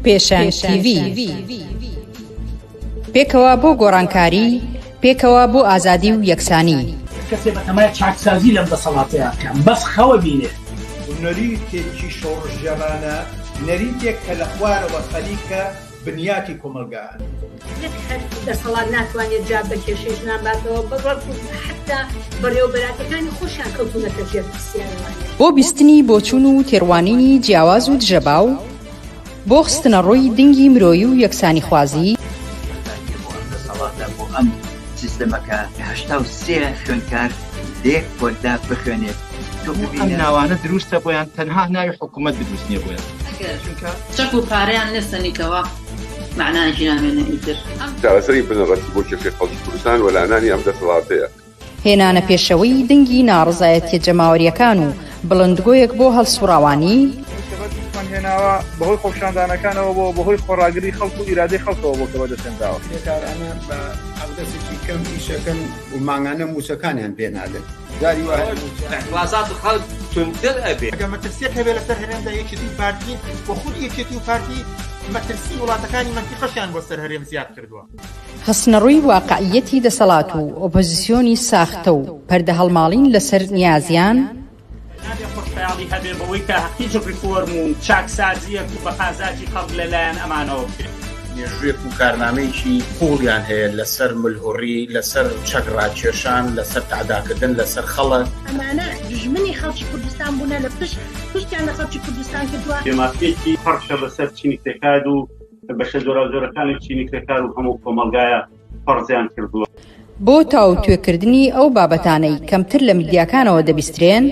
پێشەنگ تیڤی. پێکەوە بۆ گۆڕانکاری، پێکەوە بۆ ئازادی و یەکسانی. کەسێ بەتەمای چاکسازی لەم دەسەڵاتەیا بکا بەس خەوە بینێ. نەریتێکی شۆڕشگێڕانە، نەریتێک کە لە خوارەوە خەریکە بنیاتی کۆمەڵگا ئەنێت. نەک هەر دەسەڵات ناتوانێت جواب بە کێشەی ژنان باتەوە، بەڵکو حەتتا بەڕێوەبەراتەکانی خۆشیان کەوتوونەتە ژێر پرسیارەوانێ. بۆ بیستنی بۆچوون و تێڕوانینی جیاواز و دژەباو، بۆ خستنەڕووی دنگی مرۆیی و یەکسانیخوازی. بەتایبەتی بۆ ئەم دەسەڵاتە، بۆ ئەم سیستەمە کە 83 خوێندکار لە یەک پۆلدا بخوێنێت، تۆ ئەم ببینە. ناوانە دروستە بۆیان تەنها ناوی حکومەت دروست نیە بۆیان. ئەگەر چونکە. چەک و پارەیان نەسەنیتەوە مەعنایەکی نامێنێ ئیتر. چارەسەری بنەڕەتی بۆ کێشەی خەڵکی کوردستان وەلانانی ئەم دەسەڵاتەیە. هێنانە پێشەوەی دەنگی ناڕەزایەتیە جەماوەریەکان و بڵندگۆیەک بۆ هەڵسوڕاوانی. ئەوەی کە بەدەستمان هێناوە بەهۆی خۆپیشاندانەکانەوە بووە، بەهۆی خۆڕاگری خەڵک و ئیرادەی خەڵکەوە بووە کە بەدەستهێنراوە. کرێکارانە بە حەقدەستێکی کەم ئیشەکەن و مانگانە مووچەکانیان پێ نادەن. جاری وا هەیە مووچە. ئیعتڕازاتی خەڵک توندتر ئەبێ. ئەگەر مەترسیەک هەبێ لەسەر هەرێمدا یەکێتی و پارتین و خودی یەکێتی و پارتی مەترسی وڵاتەکانی مەنتیقەشیان بۆ سەر هەرێم زیاد کردووە. خستنەڕووی واقعییەتی دەسەڵات و ئۆپۆزیسیۆنی ساختە و پەردەهەڵماڵین لەسەر نیازیان. نابێ خۆشخەیاڵی هەبێ بەوەی کە هیچ ڕیفۆرم و چاکسازییەک و بە قازاجی خەڵک لە لایەن ئەمانەوە بکرێ. مێژوویەک و کارنامەیەکی قووڵیان هەیە لەسەر ملهوڕی، لەسەر چەک ڕاکێشان، لەسەر تەعداکردن لەسەر خەڵک. ئەمانە دوژمنی خەڵکی کوردستان بوونە لە پشت پشتیان لە خەڵکی کوردستان کردووە. بێمافییەکی پەڕشە بەسەر چینی کرێکار و بەشە جۆراوجۆرەکانی چینی کرێکار و هەموو کۆمەڵگایە فەرزیان کردووە. بۆ تاوتوێکردنی ئەو بابەتانەی کەمتر لە میدیاکانەوە دەبیسترێن.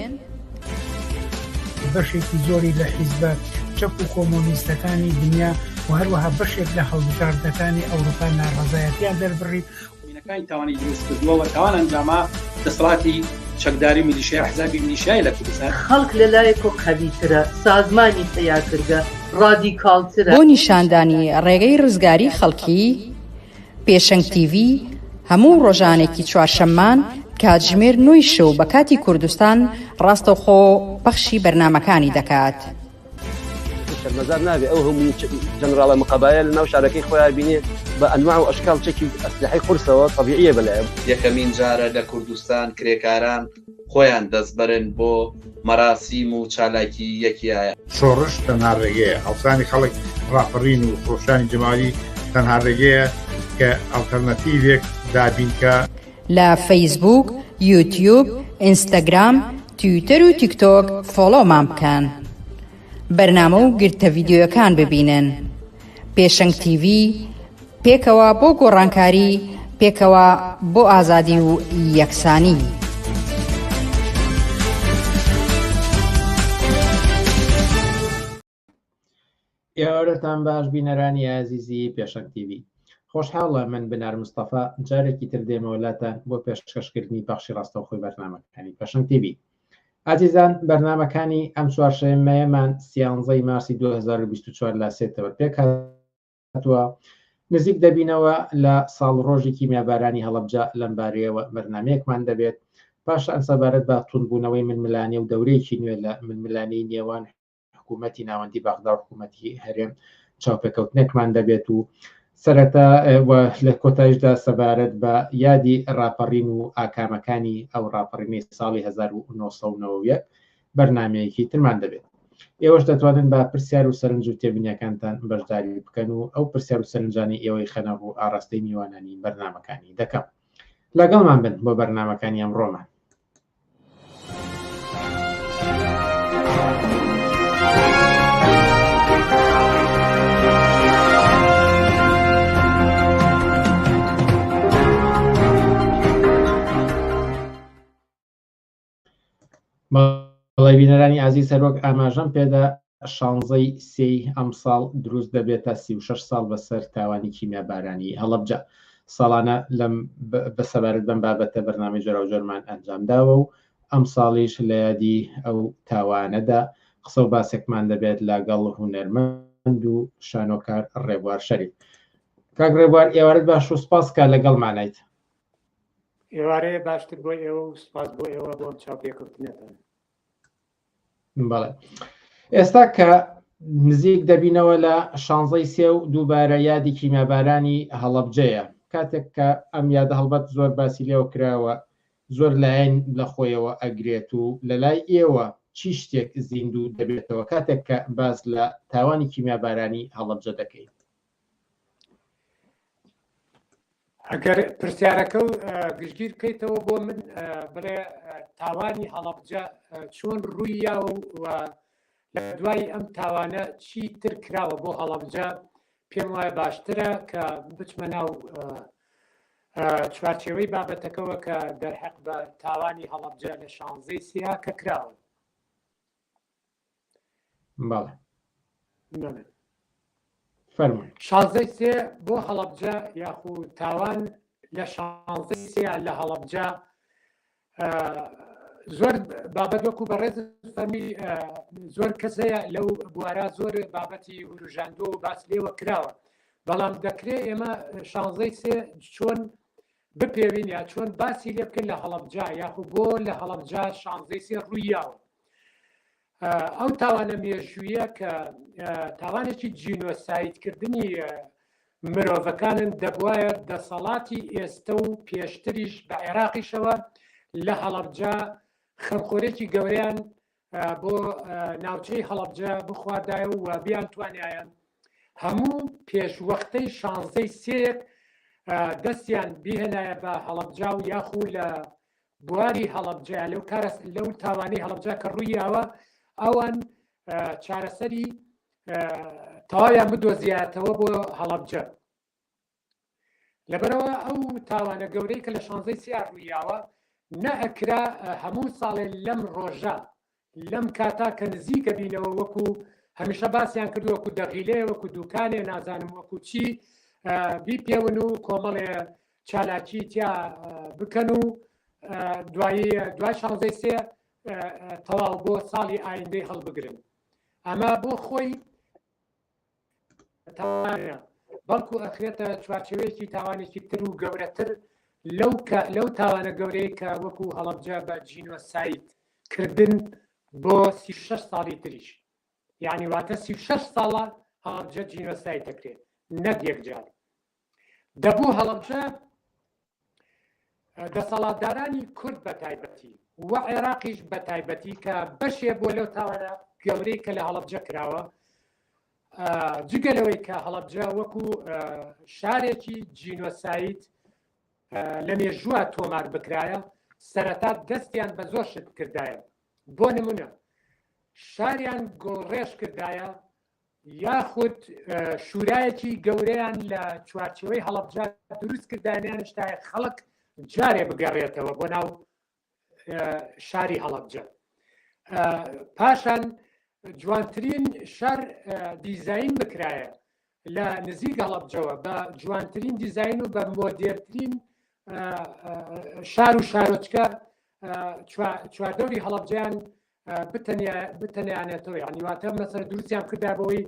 بەشێکی زۆری لە حیزبە چەپ و کۆمۆنیستەکانی دنیا و هەروەها بەشێک لە هەڵبژاردنەکانی ئەوروپا ناڕەزایەتیان دەربڕی. مینەکانی تاوانی دروست کردووە و تاوان ئەنجاما دەسەڵاتی چەکداری میلیشیا ئەحزابی میلیشیای لە کوردستان. خەڵک لە لایەکۆ قەویترە، سازمانی پەیا کردگە، ڕادیکاڵترە. بۆ نیشاندانی ڕێگەی ڕزگاری خەڵکی، پێشەنگ تیڤی هەموو ڕۆژانێکی چوارشەممان کاتژمێر نۆی شەو بە کاتی کوردستان ڕاستەوخۆ پەخشی بەرنامەکانی دەکات. شەرمەزار نابێ ئەو هەموو جەنراڵە مقەبایە لە ناو شارەکەی خۆیا بینێ بە ئەنواع و ئەشکال چەکی ئەسلحەی قورسەوە تەبیعیە بەلایە. یەکەمین جارە لە کوردستان کرێکاران خۆیان دەستبەرن بۆ مەراسیم و چالاکی یەکیایە. شۆڕش تەنها ڕێگەیە، هەڵسانی خەڵک، ڕاپەڕین و خرۆشانی جەماوەری تەنها ڕێگەیە کە ئەڵتەرناتیڤێک دابینکا. لە فەیسبووک، یوتیوب، ئینستاگرام، تویتەر و تیکتۆک فۆڵۆمان بکەن. بەرنامە و گرتە ڤیدیۆیەکان ببینن. پێشەنگ تیڤی، پێکەوە بۆ گۆڕانکاری، پێکەوە بۆ ئازادی و یەکسانی. ئێوارەتان باش بینەرانی ئازیزی پێشەنگ تیڤی. خۆشحاڵە من بنار مستەفا جارێکی تر دێمەوە لاتان بۆ پێشکەشکردنی پەخشی ڕاستەوخۆی بەرنامەکانی پێشەنگ تیڤی. ئازیزان بەرنامەکانی ئەم چوارشەممەیەمان سیانزەی مارسی 2024 لە سێتەوە پێکهاتووە نزیک دەبینەوە لە ساڵڕۆژی کیمیابارانی هەڵەبجە لەمبارەیەوە بەرنامەیەکمان دەبێت پاشان سەبارەت بە توندبوونەوەی ململانێ و دەورەیەکی نوێ لە ململانێی نێوان حکوومەتی ناوەندی بەغدا و حکوومەتی هەرێم چاوپێکەوتنێکمان دەبێت و سەرەتا لە کۆتایشدا سەبارەت بە یادی ڕاپەڕین و ئاکامەکانی ئەو ڕاپەڕینەی ساڵی 1991 بەرنمەیەکی ترمان دەبێت. ئێوەش دەتوانن بە پرسیار و سەرنج و تێبینیەکانتان بەشداری بکەن و ئەو پرسیار و سەرنجانی ئێوەی خەنە ڕوو ئاراستەی میوانانی بەرنمەکانی دەکەم. لەگەڵمان بن بۆ بەرنمەکانی ئەمڕۆمان. بەڵێ بینەرانی ئازیز هەروەک ئاماژەم پێدا شانزەی سێی ئەمساڵ دروست دەبێتە 36 ساڵ بەسەر تاوانی کیمیابارانی هەڵەبجە ساڵانە لەم بە سەبارەت بەم بابەتە بەرنامەی جۆراوجۆرمان ئەنجام داوە و ئەمساڵیش لە یادی ئەو تاوانەدا قسە و باسێکمان دەبێت لەگەڵ هونەرمەند و شانۆکار ڕێبوار شەریف. کاک ڕێبوار ئێوارەت باش و سپاس کە لەگەڵمانیت. ئێوارەیە باشتر بۆ ئێوە و سپاس بۆ ئێوە بۆ ئەم چاوپێکەوتنەتان. بەڵێ ئێستا کە نزیک دەبینەوە لە شانزەی سێ و دووبارە یادی کیمیابارانی هەڵەبجەیە. کاتێک کە ئەم یادە هەڵبەت زۆر باسی لێوە کراوە، زۆر لایەن لە خۆیەوە ئەگرێت و لە لای ئێوە چی شتێک زیندوو دەبێتەوە کاتێک کە باس لە تاوانی کیمیابارانی هەڵەبجە دەکەین؟ ئەگەر پرسیارەکە و گشتگیر بکەیتەوە بۆ من بڵێ تاوانی هەڵەبجە چۆن ڕووییا و لە دوای ئەم تاوانە چی تر کراوە بۆ هەڵەبجە پێم وایە باشترە کە بچمە ناو چوارچێوەی بابەتەکەوە کە دەرحەق بە تاوانی هەڵەبجە لە شانزەی سیا کە کراوە. بەڵێ فەرموون. شانزەی سێ بۆ هەڵەبجە یاخو تاوان لە شانزەی سێ لە هەڵەبجە زۆر بابەت وەکو بەڕێز فەرمی زۆر کەس هەیە لەو بوارە زۆر بابەتی وروژاندووە و باس لێوە کراوە بەڵام دەکرێت ئێمە شانزەی سێ چۆن بپێوین یا چۆن باسی لێ بکەین لە هەڵەبجە یاخو بۆ لە هەڵەبجە شانزەی سێ ڕوویاوە ئەو تاوانە مێژوویە کە تاوانێکی جینۆسایدکردنی مرۆڤەکانن دەبوایە دەسەڵاتی ئێستە و پێشتریش بە عێراقیشەوە لە هەڵەبجە خەمخۆرێکی گەورەیان بۆ ناوچەی هەڵەبجە بخواردایە و بیان توانایە هەموو پێشوەختەی شانزەی سێیەک دەستیان بهێنایە بە هەڵەبجە و یاخو لە بواری هەڵەبجە لەو کارە لەو تاوانەی هەڵەبجە کە ڕوویاوە ئەوان چارەسەری تەواویان بدۆزیاتەوە بۆ هەڵەبجە لەبەرەوە ئەو تاوانە گەورەی کە لە شانزەی سیار ڕوویاوە نەئەکرا هەموو ساڵێ لەم ڕۆژە لەم کاتا کە نزیکە بینەوە وەکو هەمیشە باسیان کرد وەکو دەغیلەیە وەکو دوکانێ نازانم وەکو چی بیپێون و کۆمەڵێ چالاکی تیا بکەن و دوایی دوای شانزەی سێ تەواو بۆ ساڵی ئایندەی هەڵبگرن ئەمە بۆ خۆی تاوانە بەڵکو ئەخرێتە چوارچێوەیەکی تاوانێکی تر و گەورەتر لەو کە لەو تاوانە گەورەیە کە وەکو هەڵەبجە بە جینۆساید کردن بۆ 36 ساڵی تریش یعنی واتە 36 ساڵە هەڵەبجە جینۆساید دەکرێت نەک یەکجار دەبوو هەڵەبجە دەسەڵاتدارانی کورد بە تایبەتی و عێراقیش بە تایبەتی کە بەشێ بۆ لەو تاوانە گەورەی کە لە هەڵەبجە کراوە جگە لەوەی کە هەڵەبجە وەکو شارێکی جینۆساید لە مێژووە تۆمار بکرایە سەرەتا دەستیان بە زۆر شت بکردایە بۆ نمونە شاریان گوڵڕێژ کردایە یاخود شورایەکی گەورەیان لە چوارچێوەی هەڵەبجە دروست کردانیانشتایە خەڵک جارێ بگەڕێتەوە بۆ ناو شاری هەڵەبجە پاشان جوانترین شار دیزین بکرایە لە نزیک هەڵەبجەوە بە جوانترین دیزین و بە مۆدێرترین شار و شارۆچکە چواردەوری هەڵەبجەیان بتەنیانێتەوە یعنی واتە مەسەر دروستیان کردا بەوەی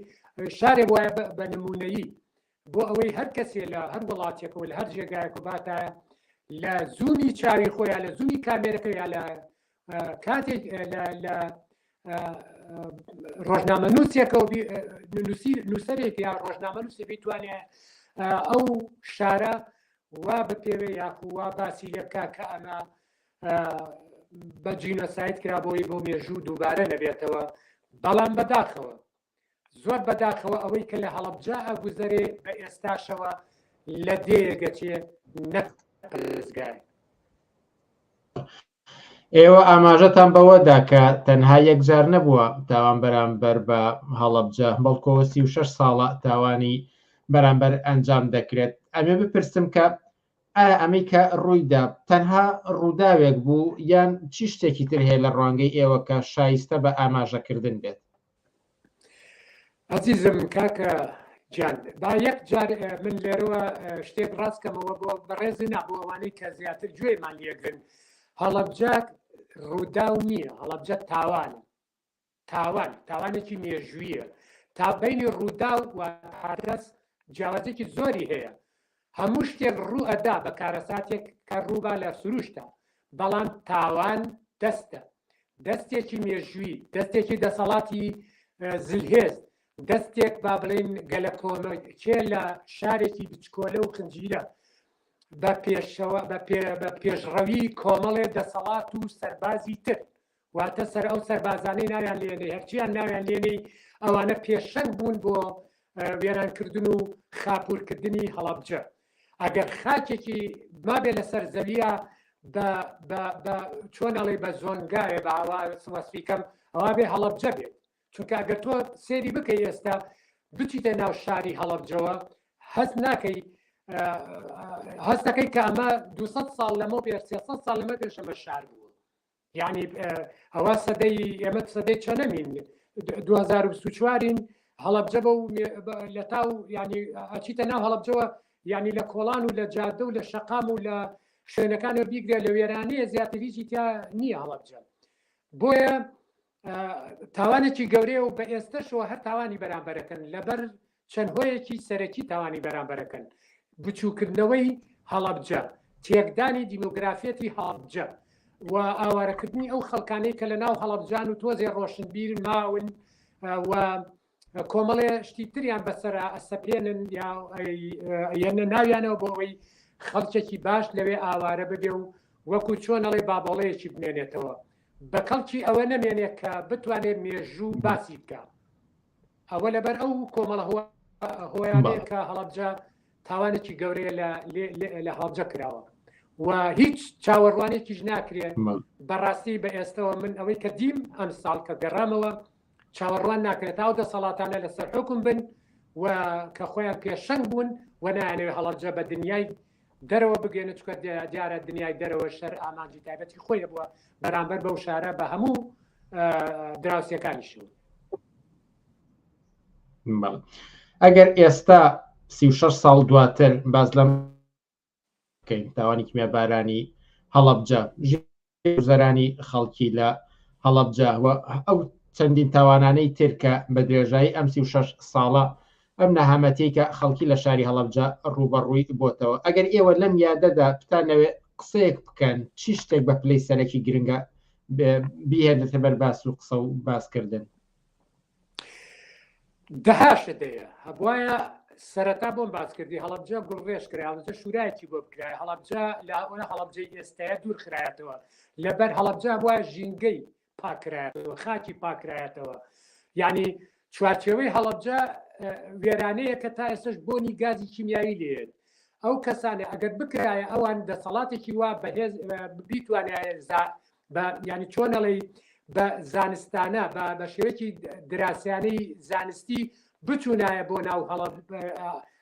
شارێ وایە بە نمونەیی بۆ ئەوەی هەر کەسێ لە هەر وڵاتێکەوە لە هەر جێگایەک و باتایە لە زوومی چاوی خۆیان لە زوومی کامێرەکە یا لە کاتێک لە ڕۆژنامە نووسێکەوە نووسەرێک یا ڕۆژنامە نووسێ بتوانێت ئەو شارە وا بپێوێ یاخو وا باسی لێ بکە کە ئەمە بە جینۆساید کرا بۆی بۆ مێژوو دووبارە نەبێتەوە بەڵام بەداخەوە زۆر بەداخەوە ئەوەی کە لە هەڵەبجە ئەگوزەرێ بە ئێستاشەوە لە دێیەگەچێ نەک پارێزگای. ئێوە ئاماژەتان بەوەدا کە تەنها یەک جار نەبووە تاوان بەرامبەر بە هەڵەبجە، بەڵکۆ 36 ساڵە تاوانی بەرامبەر ئەنجام دەکرێت. ئەمێ بپرسم کە ئایا ئەمەی کە ڕوویدا تەنها ڕووداوێک بوو یان چی شتێکی تر هەیە لە ڕوانگەی ئێوە کە شایستە بە ئاماژەکردن بێت؟ ئەزیزم کاکە گیان با یەک جار من لێرەوە شتێک ڕاست کەمەوە بۆ بەڕێزی نا بۆ ئەوانەی کە زیاتر گوێمان لێگرن هەڵەبجە ڕووداو نییە هەڵەبجە تاوانە تاوان تاوانێکی مێژوویە تا بینی ڕووداو و حادەس جیاوازێکی زۆری هەیە هەموو شتێک ڕوو ئەدا بە کارەساتێک کە ڕووبا لە سروشتا بەڵام تاوان دەستە دەستێکی مێژووی دەستێکی دەسەڵاتی زلهێز. دەستێک با بڵێین گەلە کۆمە کێ لە شارێکی بچکۆلە و خنجیرە بە پێشەوە بە پێ بە پێشڕەوی کۆمەڵێ دەسەڵات و سەربازی تر واتە سەر ئەو سەربازانەی ناویان لێنەی هەرچیان ناویان لێنەی ئەوانە پێشەنگ بوون بۆ وێرانکردن و خاپورکردنی هەڵەبجە ئەگەر خاکێکی مابێ لەسەر زەویە بە بە بە چۆن ئەڵێ بە زۆنگاوێ بە ئاوا وەسفی کەم ئەوا بێ هەڵەبجە بێت چونکە ئەگەر تۆ سێری بکەی ئێستا بچیتە ناو شاری هەڵەبجەوە هەست ناکەی هەست دەکەی کە ئەمە 200 ساڵ لەمە پێش 300 ساڵ لەمە پێش ئەمە شار بووە یعنی ئەوە سەدەی ئێمە سەدەی چەنەمین 2024ین هەڵەبجە بە لە تاو ینی ئەچیتە ناو هەڵەبجەوە یعنی لە کۆڵان و لە جادە و لە شەقام و لە شوێنەکانەوە بیگرە لە وێرانەیە زیاتر هیچی تیا نییە هەڵەبجە بۆیە تاوانێکی گەورەیە و بە ئێستەشەوە هەر تاوانی بەرامبەرەکەن لەبەر چەند هۆیەکی سەرەکی تاوانی بەرامبەرەکەن بچووکردنەوەی هەڵەبجە تێکدانی دیمۆگرافیەتی هەڵەبجە و ئاوارەکردنی ئەو خەڵکانەی کە لە ناو هەڵەبجان و تۆزێ ڕۆشنبیر ماون و کۆمەڵێ شتی تریان بەسەرا ئەسەپێنن یا یەنە ناویانەوە بۆ ئەوەی خەڵکێکی باش لەوێ ئاوارە ببێ و وەکو چۆن ئەڵێ بابۆڵەیەکی بمێنێتەوە بە کەڵکی ئەوە نەمێنێت کە بتوانێت مێژوو باسی بکە ئەوە لەبەر ئەو کۆمەڵە هۆیانەیە کە هەڵەبجە تاوانێکی گەورەیە لە هەڵەبجە کراوە و هیچ چاوەڕوانێکیش ناکرێت بەڕاستی بە ئێستەوە من ئەوەی کە دیم ئەم ساڵ کە گەڕامەوە چاوەڕوان ناکرێت ئەو دەسەڵاتانە لەسەر حکوم بن و کە خۆیان پێشەنگ بوون و نایانەوێت هەڵەبجە بە دنیای دەرەوە بگەێنە چکە دیارە دنیای دەرەوە شەر ئامانجی تایبەتی خۆی هەبووە بەرامبەر بەو شارە بە هەموو دراوسەکانیشەوە. ئەگەر ئێستا 36 ساڵ دواتر باز لەم بکەین تاوانی کیمیابارانی هەڵەبجە گوزەرانی خەڵکی لە هەڵەبجە و ئەو چەندین تاوانانەی تر کە بە درێژایی ئەم 36 ساڵە ئەم نەهامەتیەی کە خەڵکی لە شاری هەڵەبجە ڕووبەڕووی بۆتەوە ئەگەر ئێوە لەم یادەدا بتانەوێت قسەیەک بکەن چی شتێک بە پلەی سەرەکی گرنگە بیهێنێتە بەر باس و قسە و باسکردن؟ دەها شت هەیە هەبواە سەرەتا بۆم باس کردی هەڵەبجە گوڵڕێژ کرا هەڵەبجە شورایەکی بۆ بکرایە هەڵەبجە لە ئەوە هەڵەبجەی ئێستاە دوور خرایەتەوە لەبەر هەڵەبجە بواە ژینگەی پاکرایەتەوە خاکی پاکرایەتەوە یعنی چوارچێوەی هەڵەبجە وێرانەیە کە تا ئێستش بۆنی گازی کیمیایی لێت ئەو کەسانە ئەگەر بکرایە ئەوان دەسەڵاتێکی وا بەهێز بیتوانایە بە یانی چۆن ئەڵێی بە زانستانە بە بە شێوەیەکی دراسیانەی زانستی بچوونایە بۆ ناو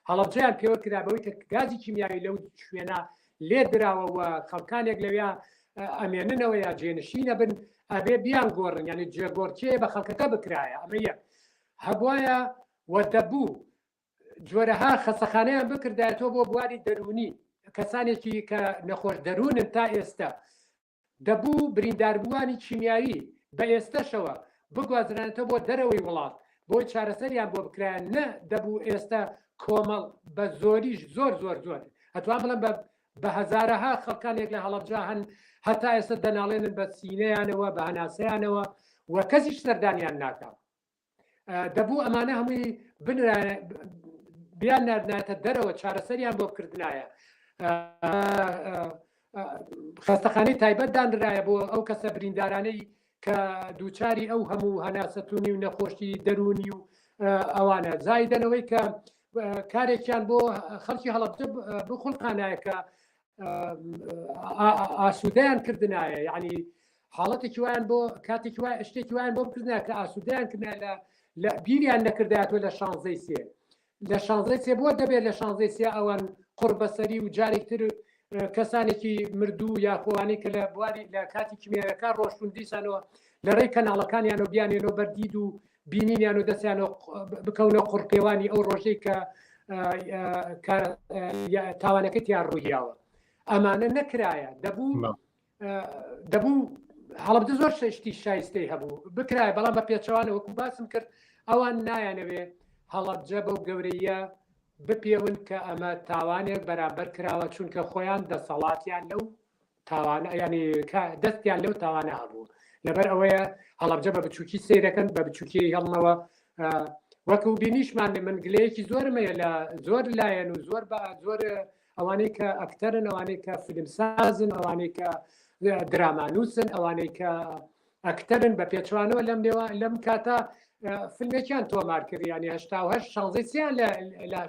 هەڵەبجەیان پێوە کرا بەوەی کە گازی کیمیاوی لەو شوێنە لێ دراوە و خەڵکانێک لەویا ئەمێننەوە یا جێنشینە بن ئەبێ بیان گۆڕن یعنی جێگۆڕکێ بە خەڵکەکە بکرایە ئەمە یەک هەبواە و دەبوو جۆرەها خەسەخانەیان بکردایەتەوە بۆ بواری دەروونی کەسانێکی کە نەخۆش دەروونن تا ئێستا دەبوو برینداربووانی کیمیایی بە ئێستەشەوە بگوازرانێتەوە بۆ دەرەوەی وڵات بۆی چارەسەریان بۆ بکرایە نە دەبوو ئێستە کۆمەڵ بە زۆریش زۆر زۆر زۆر ئەتوان بڵێم بە بە هەزارەها خەڵکانێک لە هەڵەبجە هەن هەتا ئێستا دەناڵێنن بە سینەیانەوە بە هەناسەیانەوە و کەسیش سەردانیان ناکا. دەبوو ئەمانە هەمووی بنرایە بیان ناردنایەتە دەرەوە چارەسەریان بۆ بکردنایە خەستەخانەی تایبەت دانرایە بۆ ئەو کەسە بریندارانەی کە دووچاری ئەو هەموو هەناسەتونی و نەخۆشی دەرونی و ئەوانە زایدەنەوەی کە کارێکیان بۆ خەڵکی هەڵەبجە بخڵقانایە کە ئاسوودەیان کردنایە یعنی حاڵەتێکی وایان بۆ کاتێکی وای شتێکی وایان بۆ بکردنا کە ئاسوودەیان کردنا لە لە بیریان نەکردایەتەوە لە شانزەی سێ لە شانزەی سێ بۆ دەبێت لە شانزەی سێ ئەوان قڕ بەسەری و جارێک تر کەسانێکی مردوو یاخۆوانی کە لە بواری لە کاتی کیمیاوەکە ڕۆشتون دیسانەوە لە ڕێی کەناڵەکانیانەوە بیانێنەوە بەردید و بینینیان و دەستیانەوە بکەونە قڕپێوانی ئەو ڕۆژەی کە تاوانەکە تیان ڕوویاوە ئەمانە نەکرایە دەبوو دەبوو هەڵەبجە زۆر شتی شایستەی هەبوو بکرایە بەڵام بە پێچەوانە وەکو باسم کرد ئەوان نایانەوێ هەڵەبجە بەو گەورەیە بپێون کە ئەمە تاوانێک بەرامبەر کراوە چونکە خۆیان دەسەڵاتیان لەو تاوانە ینی دەستیان لەو تاوانە هەبوو لەبەر ئەوەیە هەڵەبجە بە بچووکی سیرەکەن بە بچووکی هەڵنەوە. وەکو بینیشمان من گلەیەکی زۆرم هەیە لە زۆر لایەن و زۆر بە زۆر ئەوانەی کە ئەکتەرن ئەوانەی کە فیلمسازن ئەوانەی کە درامانووسن ئەوانەی کە ئەکتەرن بە پێچوانەوە لەم نێوە لەم کاتە فیلمێکیان تۆمار کرد ینی هەشتا شانزەی سیان لە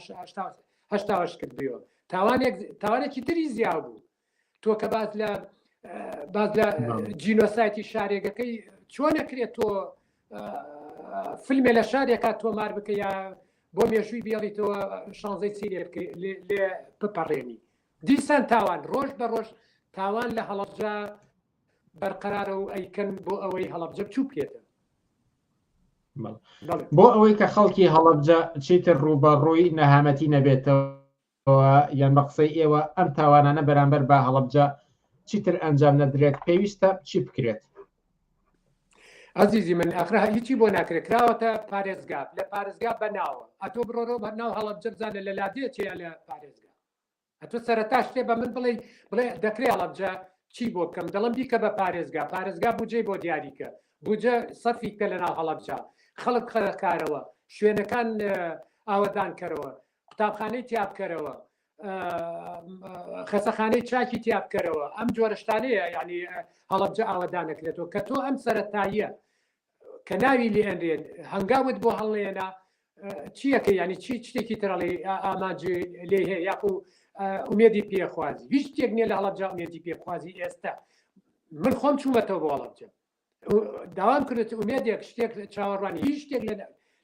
هەشتا کرد بیەوە تاوانێک تاوانێکی تری زیا بوو تۆ کە باز لە باز لە جینۆسایتی شارێگەکەی چۆنەکرێت تۆ فیلمێ لە شارێکا تۆمار بکە یا بۆ مێژووی بێڵیتەوە شانزەی چی لێ لێ بپەڕێنی دیسان تاوان ڕۆژ بە ڕۆژ تاوان لە هەڵەبجە بەرقەرارە و ئەیکەن بۆ ئەوەی هەڵەبجە بچوو بکێتە بۆ ئەوەی کە خەڵکی هەڵەبجە چیتر ڕووبەڕووی نەهامەتی نەبێتەوە یان بە قسەی ئێوە ئەم تاوانانە بەرامبەر بە هەڵەبجە چیتر ئەنجام نەدرێت پێویستە چی بکرێت؟ ئەزیزی من ئەخرا هیچی بۆ ناکرێت کراوەتە پارێزگا لە پارێزگا بەناوە ئەتۆ بڕۆرۆ بە ناو هەڵەبجە بزانە لە لادێ چێ لە پارێزگا ئەتۆ سەرەتا شتێ بە من بڵێ بڵێ دەکرێ هەڵەبجە چی بۆ بکەم دەڵم بیکە بە پارێزگا پارێزگا بجێ بۆ دیاریکە بجە سەرفی بکە لە ناو هەڵەبجە خەڵک بخەرە کارەوە شوێنەکان ئاوەدان کەرەوە قوتابخانەی تیا بکەرەوە خەسەخانەی چاکی تیا بکەرەوە ئەم جۆرە شتانەیە یعنی هەڵەبجە ئاوەدانەکرێتەوە کە تۆ ئەم سەرەتاییە کە ناوی لێ ئەنرێن هەنگاوت بۆ هەڵنێنا چیەکە ینی چی شتێکی ترڵی ئامانج لێ هەیە یاخو ئومێدی پێخوازی هیچ شتێک نییە لە هەڵەبجە ئومێدی پێخوازی ئێستا من خۆم چوومەتەوە بۆ هەڵەبجە داوام کرد ئومێدێک شتێک چاوەڕوانی هیچ شتێک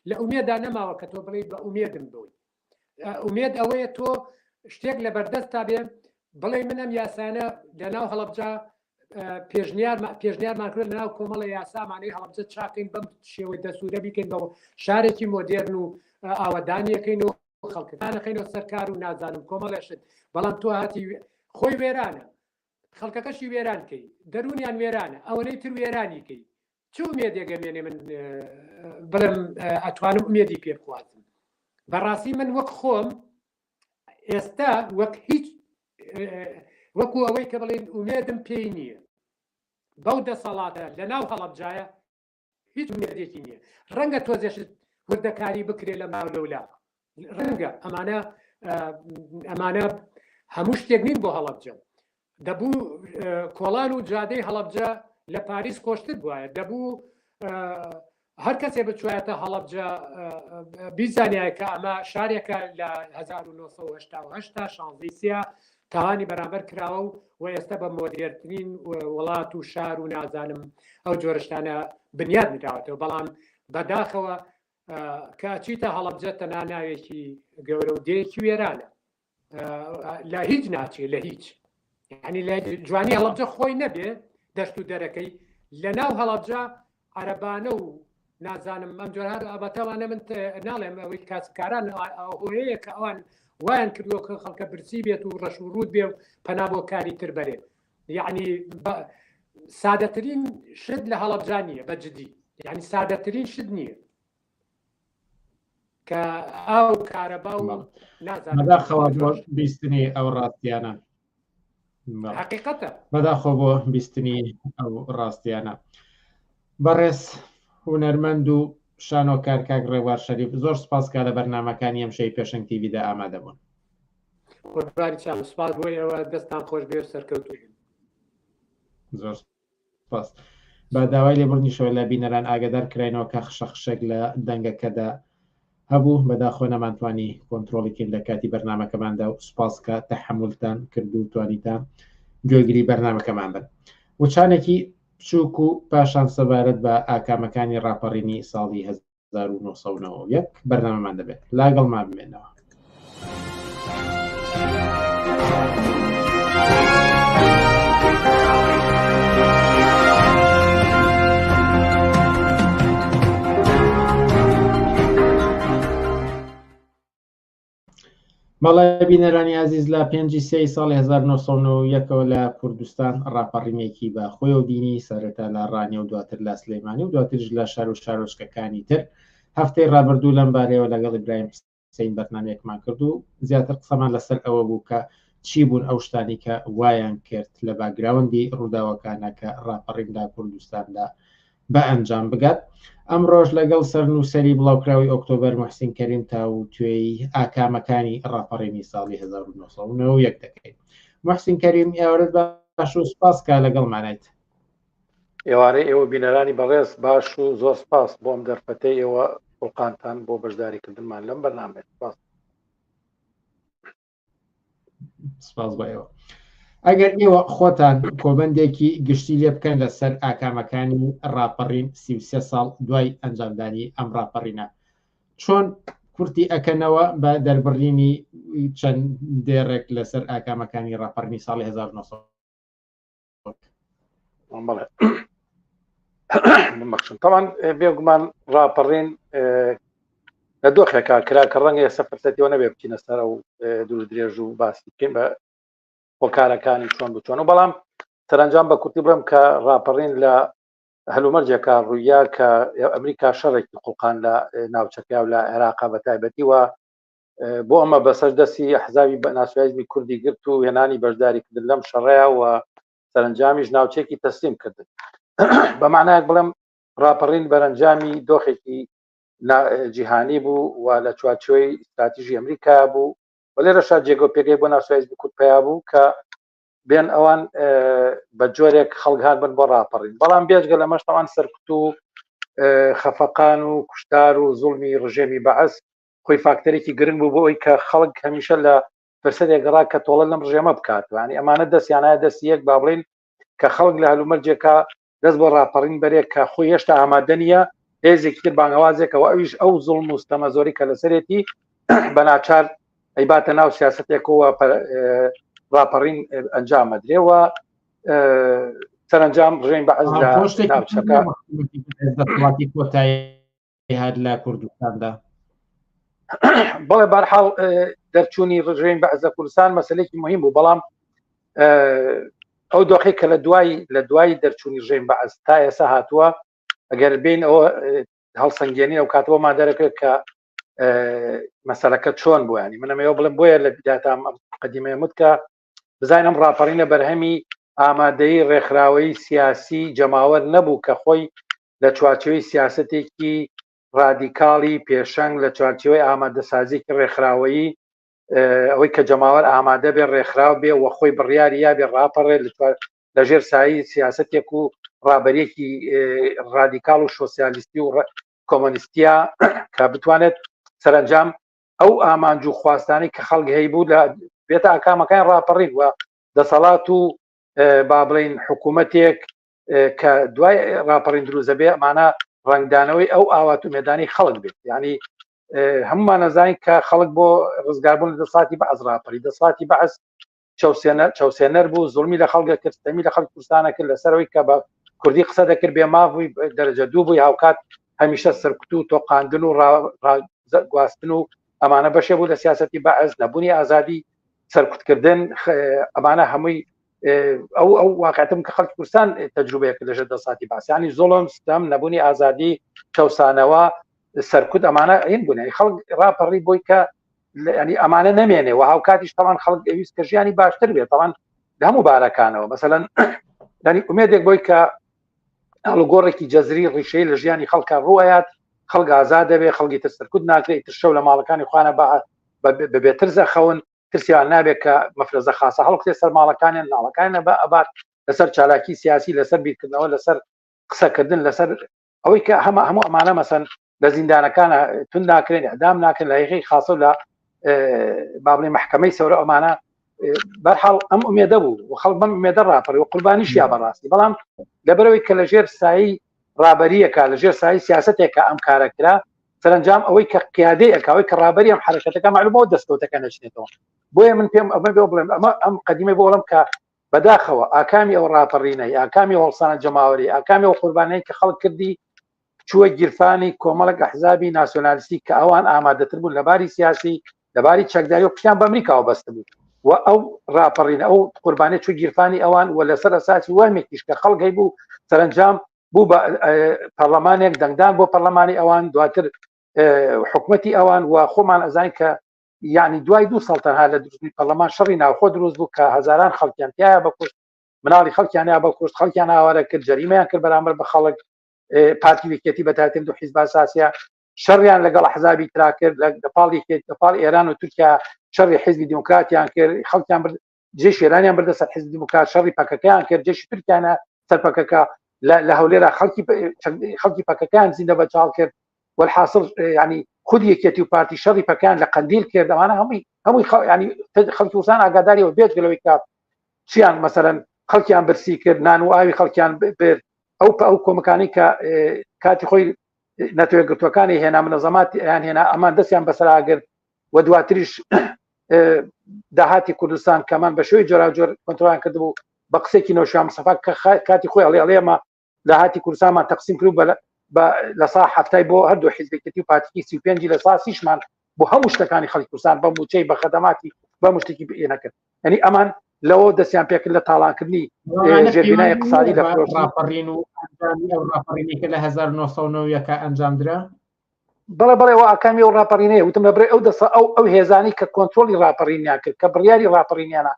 لە ئومێدا نەماوە کە تۆ بڵێ بە ئومێدم بووی ئومێد ئەوەیە تۆ شتێک لە بەردەست تا بێ بڵێ من ئەم یاسانە لە ناو هەڵەبجە پێشنیار پێشنیارمان کرد لەناو کۆمەڵە یاسامانەی هەڵەبجە چاکەین بەم شێوەی دەسوورە بیکەین بە شارێکی مۆدێرن و ئاوەدانیەکەین و خەڵکەکانەکەینەوە سەرکار و نازانم کۆمەڵێشت بەڵام تۆ هاتی خۆی وێرانە خەڵکەکەشی وێران کەی دەروونیان وێرانە ئەوەنەی تر وێرانی کەی چ ئومێدێک ئەمێنێ من بڵێم ئەتوانم ئومێدی پێ بخوازم بەڕاستی من وەک خۆم ئێستا وەک هیچ وەکو ئەوەی کە بڵێن ئومێدم پێی نییە بەو دەسەڵاتە لە ناو هەڵەبجایە هیچ ئومێدێکی نییە ڕەنگە تۆزێشت وردەکاری بکرێت لە ماو لەولا ڕەنگە ئەمانە ئەمانە هەموو شتێک نین بۆ هەڵەبجە دەبوو کۆڵان و جادەی هەڵەبجە لە پاریس خۆشتر بواە دەبوو هەر کەسێ بچوایەتە هەڵەبجە بیزانایە کە ئەمە شارێکە لە 1970 تا شانزەی سیا تاوانی بەرامبەر کراوە و و ئێستا بە مۆدێرترین وڵات و شار و نازانم ئەو جۆرشتانە بنیاد نراوەتەوە بەڵام بەداخەوە کە ئەچیتە هەڵەبجە تەنها ناوێکی گەورە و دێیەکی وێرانە لە هیچ ناچێ لە هیچ یعنی لە جوانی هەڵەبجە خۆی نەبێ دەشت و دەرەکەی لە ناو هەڵەبجە عەرەبانە و نازانم ئەم جۆرە هەر ئەبەتەوانە من ناڵێم ئەوەی کاسبکاران هۆیەیە کە ئەوان وایان کردووە کە خەڵکە برسی بێت و ڕەش و ڕووت بێ و پەنا بۆ کاری تر بەرێ یعنی سادەترین شت لە هەڵەبجە نییە بە جدی یعنی سادەترین شت نییە کە ئاو کارەبا و نازانم بەداخەوە بۆ بیستنی ئەو ڕاستیانە حقیقەتە بەداخۆ بۆ بیستنی ئەو ڕاستیانە بەڕێز هونەرمەند و شانۆکار کاک ڕێوار شەریف زۆر سپاس کە لە بەرنمەکانی ئەمشەی پێشەنگ تیڤیدا ئامادە بوون قوربانی چاو سپاس بۆ ئێوە دەستان خۆش بێ و سەرکەوتوو بن زۆر سپاس بە داوای لێبوردنیشەوە لە بینەران ئاگادار کراینەوە کە خشە خشێک لە دەنگەکەدا هەبوو بەداخۆ نەمانتوانی کۆنتترۆڵی کەین لە کاتی بەرنمەکەماندا و سپاس کە تەحملتان کرد و توانیتان گوێگری بەرنمەکەمان بن وچانێکی بچووک و پاشان سەبارەت بە ئاکامەکانی ڕاپەڕینی ساڵی 1991 بەرنامەمان دەبێت لاگەڵمان بمێنەوە. بەڵێ بینەرانی ئازیز لە پێنجی سێی ساڵی 1991ەوە لە کوردستان ڕاپەڕینێکی بە خۆیەوە بینی سەرەتا لە ڕانیە و دواتر لە سلێمانی و دواتریش لە شار و شارۆچکەکانی تر هەفتەی ڕابردوو لەم بارەیەوە لەگەڵ ئیبراهیم حسین بەرنامەیەکمان کرد و زیاتر قسەمان لەسەر ئەوە بوو کە چی بوون ئەو شتانی کە وایان کرد لە باگراوندی ڕووداوەکانە کە ڕاپەڕین لە کوردستاندا بە ئەنجام بگات. ئەمڕۆش لەگەڵ سەرنووسەری بڵاوکراوەی ئۆکتۆبەر موحسین کەریم تاووتوێی ئاکامەکانی ڕاپەڕینی ساڵی 1991 دەکەین. موحسین کەریم ئێوارەت باش و سپاس کە لەگەڵمانیت. ئێوارەی ئێوە بینەرانی بەڕێز باش و زۆر سپاس بۆ ئەم دەرفەتەی ئێوە خوڵقانتان بۆ بەشداریکردنمان لەم بەرنامەیە. سپاس. سپاس بۆ ئێوە. ئەگەر ئێوە خۆتان کۆبەندێکی گشتی لێ بکەن لەسەر ئاکامەکانی ڕاپەڕین 33 ساڵ دوای ئەنجامدانی ئەم ڕاپەڕینە چۆن کورتی ئەکەنەوە بە دەربڕینی چەند دێڕێک لەسەر ئاکامەکانی ڕاپەڕینی ساڵی 1900 بەڵێ بمەخشن تاوان بێگومان ڕاپەڕین لە دۆخێکا کرا کە ڕەنگە ئێستا فرسەتیەوە نەبێ بچینە سەر ئەو دوور درێژ و باسی بکەین بە هۆکارەکانی چۆن بچۆن و بەڵام سەرنجام بە کورتی بڵێم کە ڕاپەڕین لە هەلومەرجێکا ڕوویا کە ئەمریکا شەڕێکی خوڵقان لە ناوچەکە و لە عێراقا بە تایبەتی و بۆ ئەمە بەسەر دەستی ئەحزابی بە ناسیۆنالیزمی کوردی گرت و هێنانی بەشداریکردن لەم شەڕەیە و سەرنجامیش ناوچێکی تەسلیم کردن بە معنایەک بڵێم ڕاپەڕین بەرەنجامی دۆخێکی جیهانی بوو و لە چوارچێوەی استراتیژی ئەمریکا بوو و لێرەشا جێگە و پێگەی بۆ ناسیۆنالیزمی کورد پەیا بوو کە بێن ئەوان بە جۆرێک خەڵک هات بن بۆ ڕاپەڕین بەڵام بێجگە لەمەش تاوان سەرکوت و خەفەقان و کوشتار و زوڵمی ڕژێمی بەعس خۆی فاکتەرێکی گرنگ بوو بۆ ئەوی کە خەڵک هەمیشە لە فرسەتێک گەڕا کە تۆڵە لەم ڕژێمە بکات ینی ئەمانە دەستیانە دەستی یەک با بڵین کە خەڵک لە هەلومەرجێکا دەست بۆ ڕاپەڕین بەرێک کە خۆی هێشتا ئامادە نییە هێزێکی تر بانگەوازێکەوە ئەویش ئەو زوڵم و ستەمە زۆری کە لەسەرێتی بە ناچار ئەیباتە ناو سیاستێکەوە ڕاپەڕین ئەنجام مەدرێەوە سەرنجام ڕژێم بە ئەز ناوچەکە دەسەڵاتی کۆتایی هات لە کوردستاندا بەڵێ بارحاڵ دەرچوونی ڕژێم بەعس لە کوردستان مەسلێکی مهم بوو بەڵام ئەو دۆخی کە لە دوای لە دوای دەرچوونی ڕژێم بەعس تا ئێستا هاتووە ئەگەر بین ئەوە هەڵسەنگێنی ئەو کاتەوە مادەرەکە کە مەسەلەکە چۆن بوو ینی منەمەوە بڵێم بۆیە لە بداتام قدیمەیە مت کە بزانین ئەم ڕاپەڕینە بەرهەمی ئامادەی ڕێکخراوەی سیاسی جەماوەر نەبوو کە خۆی لە چوارچێوەی سیاسەتێکی ڕادیکاڵی پێشەنگ لە چوارچێوەی ئامادەسازیکی ڕێکخراوەیی ئەوەی کە جەماوەر ئامادە بێ ڕێکخراو بێ و خۆی بڕیاری یا بێ ڕاپەڕێ لە ژێر سایی سیاستێک و ڕابەرێکی ڕادیکاڵ و شۆسیالیستی و کۆمۆنیستیا کە بتوانێت سەرنجام ئەو ئامانج و خواستانەی کە خەڵک هەیبوو لە بێتە ئاکامەکان ڕاپەڕین و دەسەڵات و با بڵین حکوومەتێک کە دوای ڕاپەڕین دروست دەبێ ئەمانە ڕنگدانەوەی ئەو ئاوات و مێدانی خەڵک بێت ینی هەمومان نەزانین کە خەڵک بۆ ڕزگاربوون لە دەسەڵاتی بەعس ڕاپەڕی دەسەڵاتی بەعس چەوسێنەر چەوسێنەر بوو زوڵمی لە خەڵک کرد ستەمی لە خەڵک کوردستانە کرد لەسەرەوەی کە بە کوردی قسە دەکرد بێ ماف بووی دەرەجە دوو بووی هاوکات هەمیشە سەرکوت و تۆقاندن و گواستن و ئەمانە بەشێ بوو لە سیاستی بەعس نەبوونی ئازادی سەرکوتکردن ئەمانە هەمووی ئەو ئەو واقعەتم کە خەڵکی کوردستان تەجروبەیە کرد لەژێر دەسەڵاتی بەعسیانی زوڵم ستەم نەبوونی ئازادی چەوسانەوە سەرکوت ئەمانە این بوون خەڵک ڕاپەڕی بۆی کە ینی ئەمانە نەمێنێ و هاوکاتیش تەوان خەڵک ئەویست کە ژیانی باشتر بێت تەوان لە هەموو بارەکانەوە مەسەلەن ینی ئومێدێک بۆی کە ئاڵوگۆڕێکی جەزری ڕیشەی لە ژیانی خەڵکە ڕوەیات خەڵک ئازاد دەبێ خەڵکی تر سەرکوت ناکرێت تر شەو لە ماڵەکانی خوانە بە بەبێترزە خەون ترسیان نابێت کە مەفرەزە خاصە هەڵکرێت سەر ماڵەکانیان ناڵەکانیان بە ئەبات لەسەر چالاکی سیاسی لەسەر بیرکردنەوە لەسەر قسەکردن لەسەر ئەوەی کە هەمە هەموو ئەمانە مەسەن لە زیندانەکانە تون ناکرێن ئەدام ناکرێن لە هەیقەی خاصە و لە با بڵێ محکمەی سەورە ئەمانە بەرحاڵ ئەم ئومێدە بوو و خەڵک بەم ئومێدە ڕاپەڕی و قوربانیشیا بەڕاستی بەڵام لەبەرەوەی کە لەژێر سایی ڕابەریەکە لەژێر سایی سیاستێکە ئەم کارە کرا سەرنجام ئەوەی کە قیادەی ئەکاوەی کە ڕابەری ئەم حرەکەتەکە معلومەوە دەستکەوتەکە نەچنێتەوە بۆیە من پێم ئەمە بۆ بڵێم ئەمە ئەم قەدیمەی بۆ بڵێم کە بەداخەوە ئاکامی ئەو ڕاپەڕینەی ئاکامی هەڵسانە جەماوەری ئاکامی ئەو قوربانەی کە خەڵک کردی چووە گیرفانی کۆمەڵک ئەحزابی ناسیۆنالیستی کە ئەوان ئامادەتر بوون لەباری سیاسی لەباری چەکداری و پشتیان بە ئەمریکاوە بەستبوو و ئەو ڕاپەڕینە ئەو قوربانی چوو گیرفانی ئەوان و لەسەر ئەساسی وەهمێکیش کە خەڵک هەیبوو سەرەنجام بوو بە پەرلەمانێک دەنگدان بۆ پەرلەمانی ئەوان دواتر حکومەتی ئەوان و خۆمان ئەزانین کە یعنی دوای دوو ساڵ تەنها لە دروستبوونی پەرلەمان شەڕی ناوخۆ دروست بوو کە هەزاران خەڵکیان تایە بەکوشت مناڵی خەڵکیان یا بەکوشت خەڵکیان ئاوارە کرد جەریمەیان کرد بەرامبەر بە خەڵک. پارتی یەکێتی بە تایبەتی دوو حیزب ئەساسیە شەڕیان لەگەڵ حزابی ترا کرد لە پاڵ یەکێت لە پاڵ ئێران و تورکیا شەڕی حیزبی دیموکراتیان کرد خەڵکیان برد جێش ئێرانیان بردە سەر حیزبی دیموکرات شەڕی پەکەکەیان کرد جێشی تورکیانە سەر پەکەکە لە هەولێرا خەڵکی خەڵکی پەکەکەیان زیندە بە چاڵ کرد والحاصل ینی خود یەکێتی و پارتی شەڕی پەکان لە قەندیل کرد ئەوانە هەمووی هەمووی ینی خەڵکی وسان ئاگاداری و بێجگە لەوەی کە چیان مەسەرەن خەڵکیان برسی کرد نان و ئاوی خەڵکیان برد ئەو ئەو کۆمەکانی کە کاتی خۆی نەتەوە گرتوەکانی هێنا منەزەمات یان هێنا ئەمان دەستیان بەسەراگرت و دواتریش داهاتی کوردستان کەمان بە شوی جۆراوجۆر کۆنترۆڵیان کردبوو بە قسێکی نەوشیروان مستەفا کە کاتی خۆی ئەڵێ ئەڵێ ئەمە داهاتی کوردستانمان تەقسیم کرد بە لە سا هەفتای بۆ هەردوو حیزبێکێتی و پارتیکی 35 لە سا سیشمان بۆ هەموو شتەکانی خەڵکی کوردستان بە موچەی بە خەدەماتی بە مشتێکی پێ نەکرد یعنی ئەمان لەوە دەستیان پێکرد لە تاڵانکردنی ژێربینای اقتصادی لە ڕاپەڕین و ئەنجامی ئەو ڕاپەڕینەی کە لە 1990 ئەنجامدرا بەڵێ بەڵێ ئەوە ئاکامی ئەو ڕاپەڕینەیە وتم لە بڕێ ئەو دەسە ئەو ئەو هێزانی کە کۆنترۆڵی ڕاپەڕینیان کرد کە بڕیاری ڕاپەڕینیانە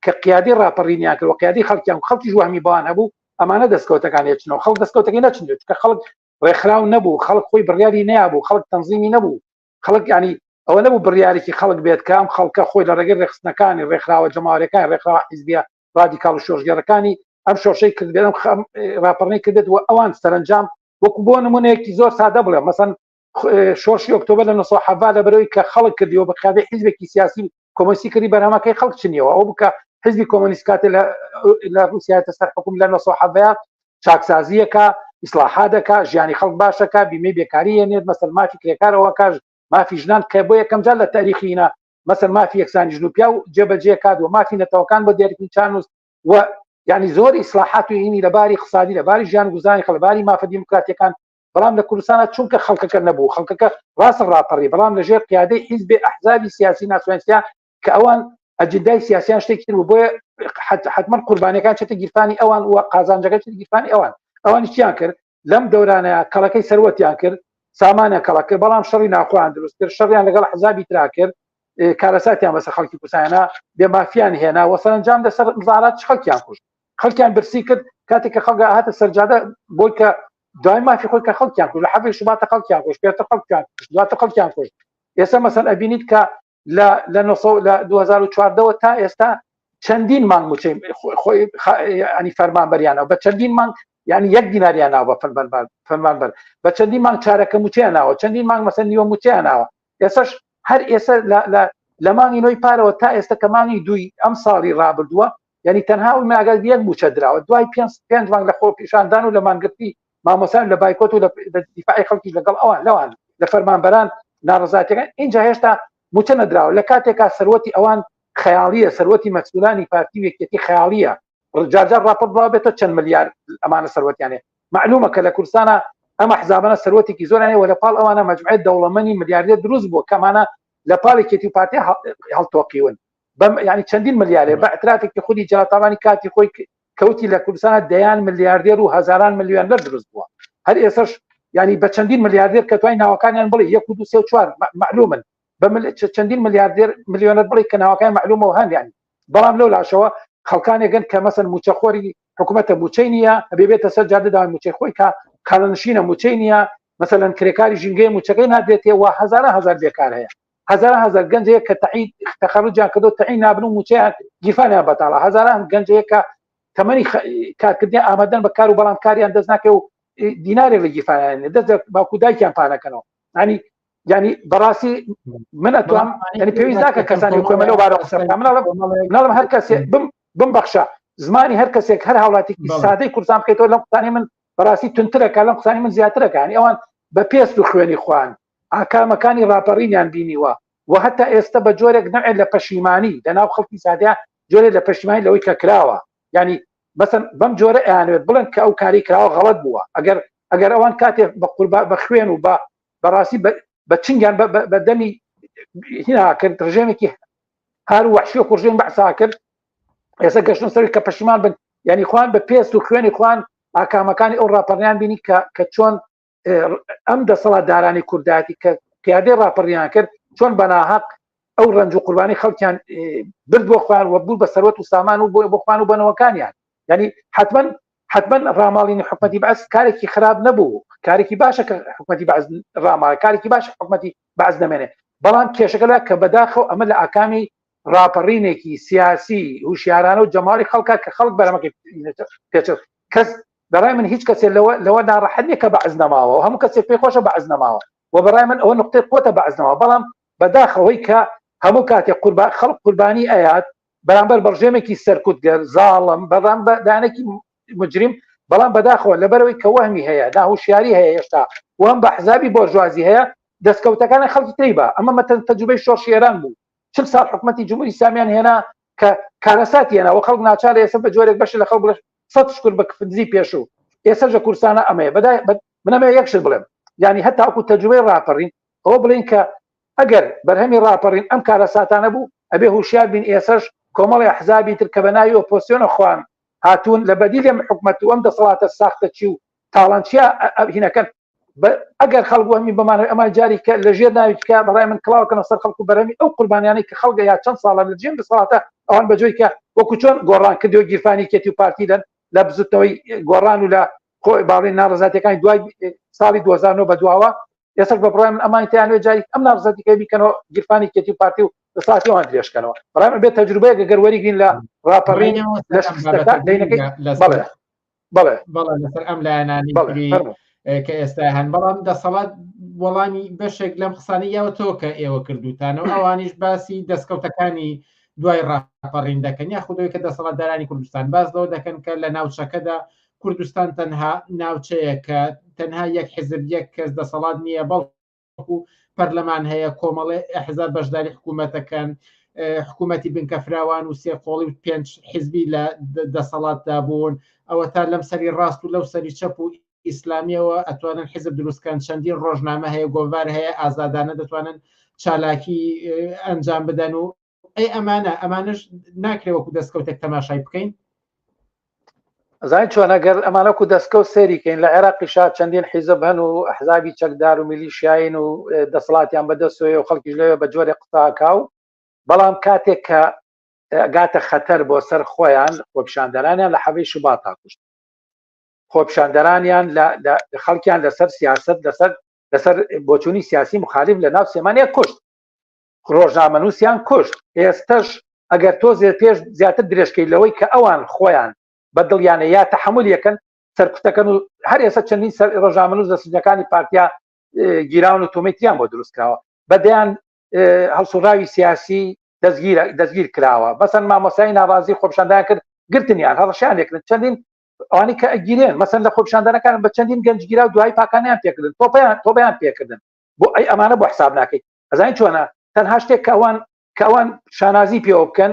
کە قیادی ڕاپەڕینیان کرد و قیادی خەڵکیان خەڵکیش وەهمی بەوان هەبوو ئەمانە دەستکەوتەکان هێچنەوە خەڵک دەستکەوتەکەی نەچنێت کە خەڵک ڕێکخراو نەبوو خەڵک خۆی بڕیاری نەیابوو خەڵک تەنزیمی نەبوو خەڵک ینی ئەوە نەبوو بڕیارێکی خەڵک بێت کە ئەم خەڵکە خۆی لە ڕێگەی ڕێکخستنەکانی ڕێکخراوە جەماوەریەکان ڕێکخراوە حیزبیە ڕادیکاڵ و شۆڕشگێڕەکانی ئەم شۆڕشەی کردبێت ئەم ڕاپەڕینەی کردێت و ئەوان سەرنجام وەکو بۆ نمونەیەکی زۆر سادە بڵێ مەسەن شۆڕشی ئۆکتۆبەر لە 1970 لە بەرەوەی کە خەڵک کردیەوە بە قیادەی حیزبێکی سیاسی کۆمۆنیستی کردی بەرهەمەکەی خەڵک چنیەوە ئەو بکە حزبی کۆمۆنیست کاتێ لە لە ڕووسیاتە سەر حکوم لە 1970 چاکسازیەکە ئیسلاحا دەکا ژیانی خەڵک باشەکە بیمەی بێکاری هێنێت مەسەل مافی کرێکارەوە کاش مافی ژنان کە بۆ یەکەم جار لە تاریخینە مەسەل مافی یەکسانی ژن و پیاو جێبەجێ کات و مافی نەتەوەکان بۆ دیاریکردنی چارنووس و یعنی زۆر ئیسلاحات و هینی لەباری اقتصادی لەباری ژیان گوزانی خەڵک لەباری مافە دیموکراتیەکان بەڵام لە کوردستانە چونکە خەڵکەکە نەبوو خەڵکەکە ڕاستە ڕاپەڕی بەڵام لەژێر قیادەی حیزبێ ئەحزابی سیاسی ناسیۆنالیستیا کە ئەوان ئەجندای سیاسیان شتێکی تر بوو بۆیە حتمما قوربانیەکان چێتە گیرفانی ئەوان و قازانجەکە چێتە گیرفانی ئەوان ئەوانی چیان کرد لەم دەورانەیە کەڵەکەی سەروەتیان کرد سامانیان کەڵک کرد بەڵام شەڕی ناخۆیان دروست کرد شەڕیان لەگەڵ حزابی ترا کرد کارەساتیان بەسەر خەڵکی کوردستانە بێ مافیان هێنا و سەرەنجام لەسەر مزارات خەڵکیان کوشت خەڵکیان برسی کرد کاتێک کە خەڵک هاتە سەرجادە بۆی کە دوای مافی خۆی کە خەڵکیان کوشت لە حەڤی شوباتە خەڵکیان کوشت پێتر خەڵکیان کوشت دواتر خەڵکیان کوشت ئێستا مەسەن ئەبینیت کە لە لە لە 2014ەوە تا ئێستا چەندین مانگ موچەی خۆی ینی فەرمانبەریانەوە بە چەندین مانگ یعنی یەک دیناریان ناوە بە فەرمانبەر بە چەندین مانگ چارەکە موچەیان ناوە چەندین مانگ مەسەن نیوە موچەیان ناوە ئێستاش هەر ئێستا لە مانگی نۆی پارەوە تا ئێستا کە مانگی دووی ئەم ساڵی ڕابردووە یعنی تەنها و ماگەر یەک موچە دراوە دوای پێنج پێنج مانگ لە خۆ پیشاندان و لە مانگرتنی مامۆسان لە بایکۆت و لە دیفاعی خەڵکیش لەگەڵ ئەوان لەوان لە فەرمانبەران ناڕزاتەکان اینجا هێشتا موچە نەدراوە لە کاتێکا سەروەتی ئەوان خەیاڵیە سەروەتی مەسئولانی پارتی و یەکێتی خەیاڵیە جارجار ڕاپۆرت بڵاو بێتەوە چەند ملیار ئەمانە سەروەتیان هەیە معلومە کە لە کوردستانە ئەم حزابانە سەروەتێکی زۆریان هەیە و لە پاڵ ئەوانە مەجموعەی دەوڵەمەنی ملیاردێر دروست بووە کەمانە لە پاڵ یەکێتی و پارتی هەڵتۆقیون بەم یعنی چەندین ملیارێ بە اعترافێکی خودی جەلال تاڵەبانی کاتی خۆی کەوتی لە کوردستانە دەیان ملیاردێر و هەزاران ملیۆنەر دروست بووە هەر ئێسش ینی بە چەندین ملیاردێر کە توای ناوەکانیان بڵێ یەک و دو سێ و چوار معلومن بە چەندین ملیاردێر ملیۆنەر بڵێ کە ناوەکان معلومە و هەن یعنی بەڵام لەو لاشەوە خەڵکانێکن کە مەسەن موچەخۆری حکوومەتە موچەی نییە ئەبێ بێتە سەر جادە داوای موچەی خۆی کە خانەنشینە موچەی نییە مەسەلەن کرێکاری ژینگەیە موچەکەی نادرێتێ و هەزاران هەزار بێکار هەیە هەزاران هەزار گەنج هەیە کە تەعین تەخەروجیان کردو تەعین نابن و موچەیان گیرفانیان بەتاڵە هەزاران گەنج هەیە کە تەمەنی کارکردنی ئامادەن بە کار و بەڵام کاریان دەست ناکەوێ و دینارێک لە گیرفانیان نییە دەست لە باوک و دایکیان پانەکەنەوە ینی ینی بەڕاستی من ئەتوام ینی پێویست ناکە کەسانی کۆمە لەو بارەوە قسە بکەن. من ئەڵێم ناڵم هەر کەسێ بم بمبەخشە زمانی هەر کەسێک هەر هاوڵاتێکی سادەی کوردستان بکەیتەوە لەم قسانەی من بەڕاستی تونترەکە لەم قسانی من زیاترەکە ینی ئەوان بە پێست و خوێنی خۆیان ئاکامەکانی ڕاپەڕینیان بینیوە و هەتا ئێستا بە جۆرێک نەعێ لە پەشیمانی لە ناو خەڵکی سادە جۆرێک لە پەشیمانی لەوەی کە کراوە ینی بەسەن بەم جۆرە ئەیانوێت بڵێن کە ئەو کاری کراوە غەڵەت بووە ئەگەر ئەگەر ئەوان کاتێک بە قوربا بە خوێن و بە بەڕاستی بە چنگیان بە دەمی هینا کرد ڕژێمێکی هار و وحشی و ڕژێم بەعسا کرد ئێستا گەشتن سەری کە پەشیمان بن یعنی خوان بە پێست و خوێنی خوان ئاکامەکانی ئەو ڕاپەڕیان بینی کە کە چۆن ئەم دەسەڵاتدارانی کوردایەتی کە قیادەی ڕاپەڕیان کرد چۆن بەناهەق ئەو ڕەنج و قوربانی خەڵکیان برد بۆ خۆیان و بوو بە سەروەت و سامان و بۆ خۆیان و بەنەوەکانیان یعنی حتمما حتمما ڕاماڵینی حکومەتی بەعس کارێکی خراپ نەبوو کارێکی باشە کە حکومەتی بەعس ڕاماڵ کارێکی باش حکومەتی بەعس نەمێنێ بەڵام کێشەکە لە کە بەداخەوە ئەمە لە ئاکامی ڕاپەڕینێکی سیاسی هوشیارانە و جەماوەری خەڵکە کە خەڵک بەرەمەکەی پێچ کەس بەڕای من هیچ کەسێک لەوە لەوە ناڕەحەت نییە کە بەعس نەماوە و هەموو کەسێک پێی خۆشە بەعس نەماوە و بەڕای من ئەوە نقطەی قوتە بەعس نەماوە بەڵام بەداخەوەی کە هەموو کاتێک قوربان خەڵک قوربانی ئەیات بەرامبەر بە ڕژێمێکی سەرکوتگەر زاڵم بەڵام بە دانێکی مجرم بەڵام بەداخەوە لەبەرەوەی کە وەهمی هەیە ناهوشیاری هەیە هێشتا وەم بە حزابی بۆرژوازی هەیە دەستکەوتەکانی خەڵکی تری بە ئەمە مەتەن تەجروبەی شۆڕشی ئێران بوو چل ساڵ حکومەتی جمهوری ئیسلامیان هێنا کە کارەساتی هێنا و خەڵک ناچار ئێستا بە جۆرێک بەشی لە خەڵک بڵێ سەد شکر بە کفدزی پێشوو ئێستا لە کوردستانە ئەمەیە بەدای من ئەمەوێ یەک شت بڵێم یعنی هەتاکو تەجروبەی ڕاپەڕین ئەوە بڵێن کە ئەگەر بەرهەمی ڕاپەڕین ئەم کارەساتانە بوو ئەبێ هوشیار بین ئێسەش کۆمەڵی ئەحزابی تر کە بە ناوی ئۆپۆسیۆنە خوان هاتوون لە بەدیل ئەم حکومەت و ئەم دەسەڵاتە ساختەچی و تاڵانچیە هینەکەن ئەگەر خەڵک وەهمی بەمانەوەی ئەمان جاری کە لە ژێر ناوی کە بەڕای من کڵاوکەنە سەر خەڵک و بەرهەمی ئەو قوربانیانەی کە خەڵک یا چەند ساڵە لە جێم دەسەڵاتە ئەوان بە جۆی کە وەکو چۆن گۆڕان کردی و گیرفانی کێتی و پارتی لەن لە بزوتنەوەی گۆڕان و لە خۆی باڵی ناڕزاتەکانی دوای ساڵی 2009 بە دواوە ئێستا بە بڕای من ئەمانی تیانوێ جاری ئەم ناڕزاتیکە بیکەنەوە گیرفانی کێتی و پارتی و دەسەڵاتی ئەوان درێژکەنەوە بەڕای من بێت تەجروبەیەک گەر وەریگرین لە ڕاپەڕین لە شکستەکە دەینەکەی بەڵێ بەڵێ بەڵێ لەسەر ئەم لایەنانی کە ئێستا هەن بەڵام دەسەڵات وەڵامی بەشێک لەم قسانە یاوە تۆ کە ئێوە کردوتانەوە ئەوانیش باسی دەستکەوتەکانی دوای ڕاپەڕین دەکەن یاخودەوەی کە دەسەڵاتدارانی کوردستان باس لەوە دەکەن کە لە ناوچەکەدا کوردستان تەنها ناوچەیە کە تەنها یەک حزب یەک کەس دەسەڵات نییە بەڵ بەڵکو پەرلەمان هەیە کۆمەڵێ ئەحزاب بەشداری حکوومەتەکەن حکوومەتی بنکە فراوان و سێ قۆڵی و پێنج حزبی لە دەسەڵاتدا بوون ئەوە تا لەم سەری ڕاست و لەو سەری چەپ و ئیسلامیەوە ئەتوانن حزب دروستکەن چەندین ڕۆژنامە هەیە گۆڤار هەیە ئازادانە دەتوانن چالاکی ئەنجام بدەن و ئەی ئەمانە ئەمانەش ناکرێ وەکو دەستکەوتێک تەماشای بکەین؟ ئەزانی چۆن ئەگەر ئەمانە وەکو دەستکەوت سەیری کەین لە عێراقیشا چەندین حیزب هەن و ئەحزابی چەکدار و میلیشیاین و دەسەڵاتیان بەدەستەوەیە و خەڵکیش لەوێ بە جۆرێک قساکا و بەڵام کاتێک کە گاتە خەتەر بۆ سەر خۆیان خۆپیشاندەرانیان لە حەڤەی شوباتا کوشت خۆپیشاندەرانیان لە خەڵکیان لەسەر سیاست لەسەر لەسەر بۆچوونی سیاسی مخالف لە ناو سلێمانیە کوشت ڕۆژنامەنووسیان کوشت، ئێستەش ئەگەر تۆزێ پێش زیاتر درێژکەی لەوەی کە ئەوان خۆیان بە دڵیانە یا تەحەمول یەکەن سەرکوتەکەن و هەر ئێستا چەندین سەر ڕۆژنامەنووس لە سجنەکانی پارتیا گیراون و تۆمەی تریان بۆ دروست کراوە بە دەیان هەڵسوڕاوی سیاسی دەستگیر دەستگیر کراوە مەسەن مامۆستای ناڕازی خۆپیشاندان کرد گرتنیان هەڕەشیان لێکردن چەندین ئەوانەی کە ئەگیرێن مەسەن لە خۆپیشاندانەکان بە چەندین گەنج گیرا و دوای پاکانیان پێکردن تۆپیان تۆبیان پێکردن بۆ ئەی ئەمانە بۆ حساب ناکەیت ئەزانی چۆنە تەنها شتێک کە ئەوان کە ئەوان شانازی پێوە بکەن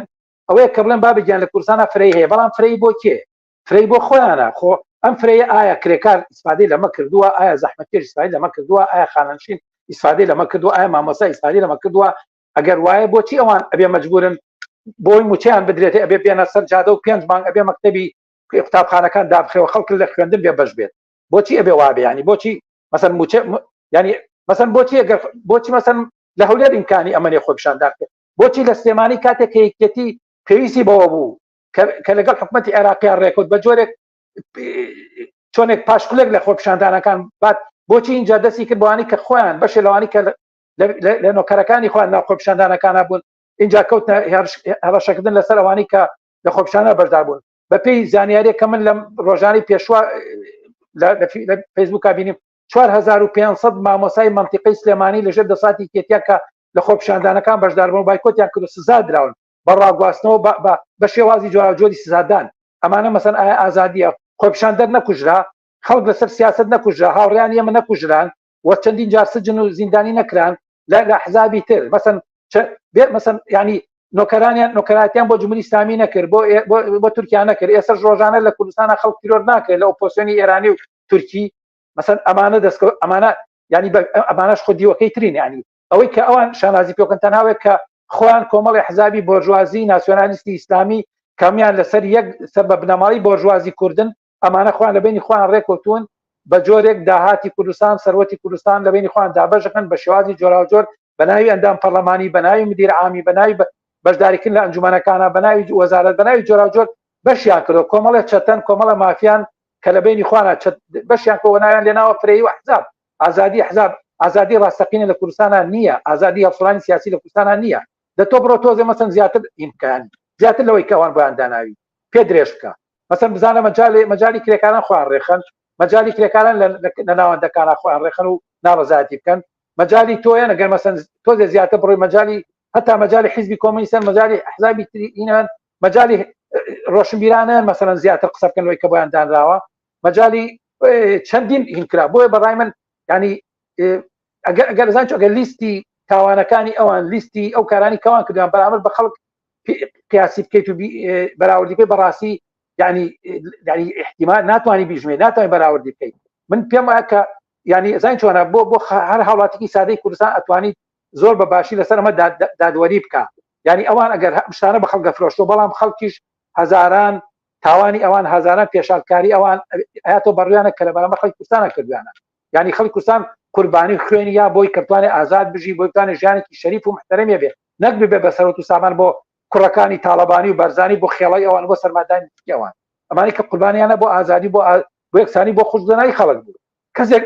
ئەوەیە کە بڵێن بابە گیان لە کوردستانە فرەی هەیە بەڵام فرەی بۆ کێ فرەی بۆ خۆیانە خۆ ئەم فرەیە ئایا کرێکار ئیسفادەی لەمە کردووە ئایا زەحمەتکێش ئیسفادەی لەمە کردووە ئایا خانەنشین ئیسفادەی لەمە کردووە ئایا مامۆستا ئیسفادەی لەمە کردووە ئەگەر وایە بۆچی ئەوان ئەبێ مەجبورن بۆی موچەیان بدرێتێ ئەبێ بێنە سەر جادە و پێنج مانگ ئەبێ مەکتەبی قوتابخانەکان دابخێەوە خەڵک لە خوێندن بێ بەش بێت بۆچی ئەبێ وابێ ینی بۆچی مەسەن موچە ینی مەسەن بۆچی ئەگەر بۆچی مەسەن لە هەولێر ئیمکانی ئەمە نیە خۆپیشاندان بکەن بۆچی لە سلێمانی کاتێک کە یەکێتی پێویستی بەوە بوو کە لەگەڵ حکومەتی عێراقیان ڕێکەوت بە جۆرێک چۆنێک پاشقولێک لە خۆپیشاندانەکان بات بۆچی اینجا دەستی کرد بەوانی کە خۆیان بەشێ لەوانی کە لە نۆکەرەکانی خۆیان ناو خۆپیشاندانەکانە بوون اینجا کەوتنە هەڕەشەکردن لەسەر ئەوانی کە لە خۆپیشانە بەشدار بوون بەپێی زانیاریە کە من لەم ڕۆژانی پێشوە لە فەیسبوکا بینیم 4500 مامۆسای منطقەی سلێمانی لەژێر دەساتی کێتیا کە لە خۆپیشاندانەکان بەشداربوون بایکۆتیان کرد و سزا دراون بە ڕاگواستنەوە بە شێوازی جۆراوجۆری سزادان ئەمانە مەسەن ئایا ئازادیە خۆپیشاندەر نەکوژرا خەڵک لەسەر سیاست نەکوژرا هاوڕیان ئێمە نەکوژران و چەندین جار سجن و زیندانی نەکران لە لە حزابی تر مەسەن مەسەن ینی نۆکەرانیان نۆکەراتیان بۆ جمهوری ئیسلامی نەکرد بۆ بۆ تورکیا نەکرد ئێستا ڕۆژانە لە کوردستانە خەڵک تیرۆر ناکرێت لە ئۆپۆزیسیۆنی ئێرانی و تورکی مەسەن ئەمانە دەستکە ئەمانە ینی ئەمانەش خۆ دیوەکەی ترین ینی ئەوەی کە ئەوان شانازی پێکەن تەنهاوێک کە خۆیان کۆمەڵی حزابی بۆرژوازی ناسیۆنالیستی ئیسلامی کامیان لەسەر یەک سەر بە بنەماڵی بۆرژوازی کوردن ئەمانە خۆیان لە بینی خۆیان ڕێکەوتون بە جۆرێک داهاتی کوردستان سەروەتی کوردستان لە بینی خۆیان دابەشەکەن بە شێوازی جۆراوجۆر بە ناوی ئەندام پەرلەمانی بە ناوی مدیر عامی بە ناوی بەشداریکردن لە ئەنجومەنەکانە بە ناوی وەزارەت بە ناوی جۆراوجۆر بەشیان کردو کۆمەڵێ چەتەن کۆمەڵە مافیان کە لە بینی خوانە بەشیان کۆوە ناویان لێناوە فرەیی و ئەحزاب ئازادی ئەحزاب ئازادی ڕاستەقینە لە کوردستانە نییە ئازادی هەڵسوڕانی سیاسی لە کوردستانە نییە دە تۆ بڕۆ تۆزێ مەسەن زیاتر هین بکەن زیاتر لەوەی کە ئەوان بۆیان داناوی پێ درێژ بکە مەسەن بزانە مەجالی مەجالی کرێکاران خۆیان ڕێخەن مەجالی کرێکاران لە ناوەندەکانە خۆیان ڕێخەن و ناڕەزایەتی بکەن مەجالی تۆیان ئەگەر مەسەن تۆزێ زیاتر بڕۆی مەجالی هەتا مەجالی حیزبی کۆمۆنیستن مەجالی ئەحزابی تری ئینان مەجالی ڕۆشنبیرانیان مەسەلەن زیاتر قسە بکەن لەوەی کە بۆیان دانراوە مەجالی چەندین هین کرا بۆیە بەڕای من ینی ئەگەر ئەگەر زان ئەگەر لیستی تاوانەکانی ئەوان لیستی ئەو کارانی کەوان کردیان بەرامبەر بە خەڵک قیاسی بکەیت و بەراوردی بکەیت بەڕاستی ینی ینی احتیمال ناتوانانی بیژمێ ناتوانانی بەراوردی بکەیت من پێم وایە کە ینی زان چۆنە بۆ بۆ هەر هاوڵاتیکی سادەی کوردستان ئەتوانیت زۆر بە باشی لەسەر ئەمە دادوەری بکە یعنی ئەوان ئەگەر ئەم شتانە بە خەڵک دەفرۆشتەوە بەڵام خەڵکیش هەزاران تاوانی ئەوان هەزاران پێشالکاری ئەوان ئایا تۆ بەڕویانە کە لە بەرامبەر خەڵکی کوردستانە کردویانە یعنی خەڵکی کوردستان قوربانی خوێنی یا بۆی کە بتوانێت ئازاد بژی بۆی بتوانێت ژیانێکی شەریف و محتەرەمی بێ نەک ببێ بە سەرۆت و سامان بۆ کوڕەکانی تاڵەبانی و بەرزانی بۆ خێڵی ئەوان بۆ سەرمادانی ئەوان ئەمانی کە قوربانیانە بۆ ئازادی بۆ بۆ یەکسانی بۆ خوشگوزەرانی خەڵک بوو کەسێک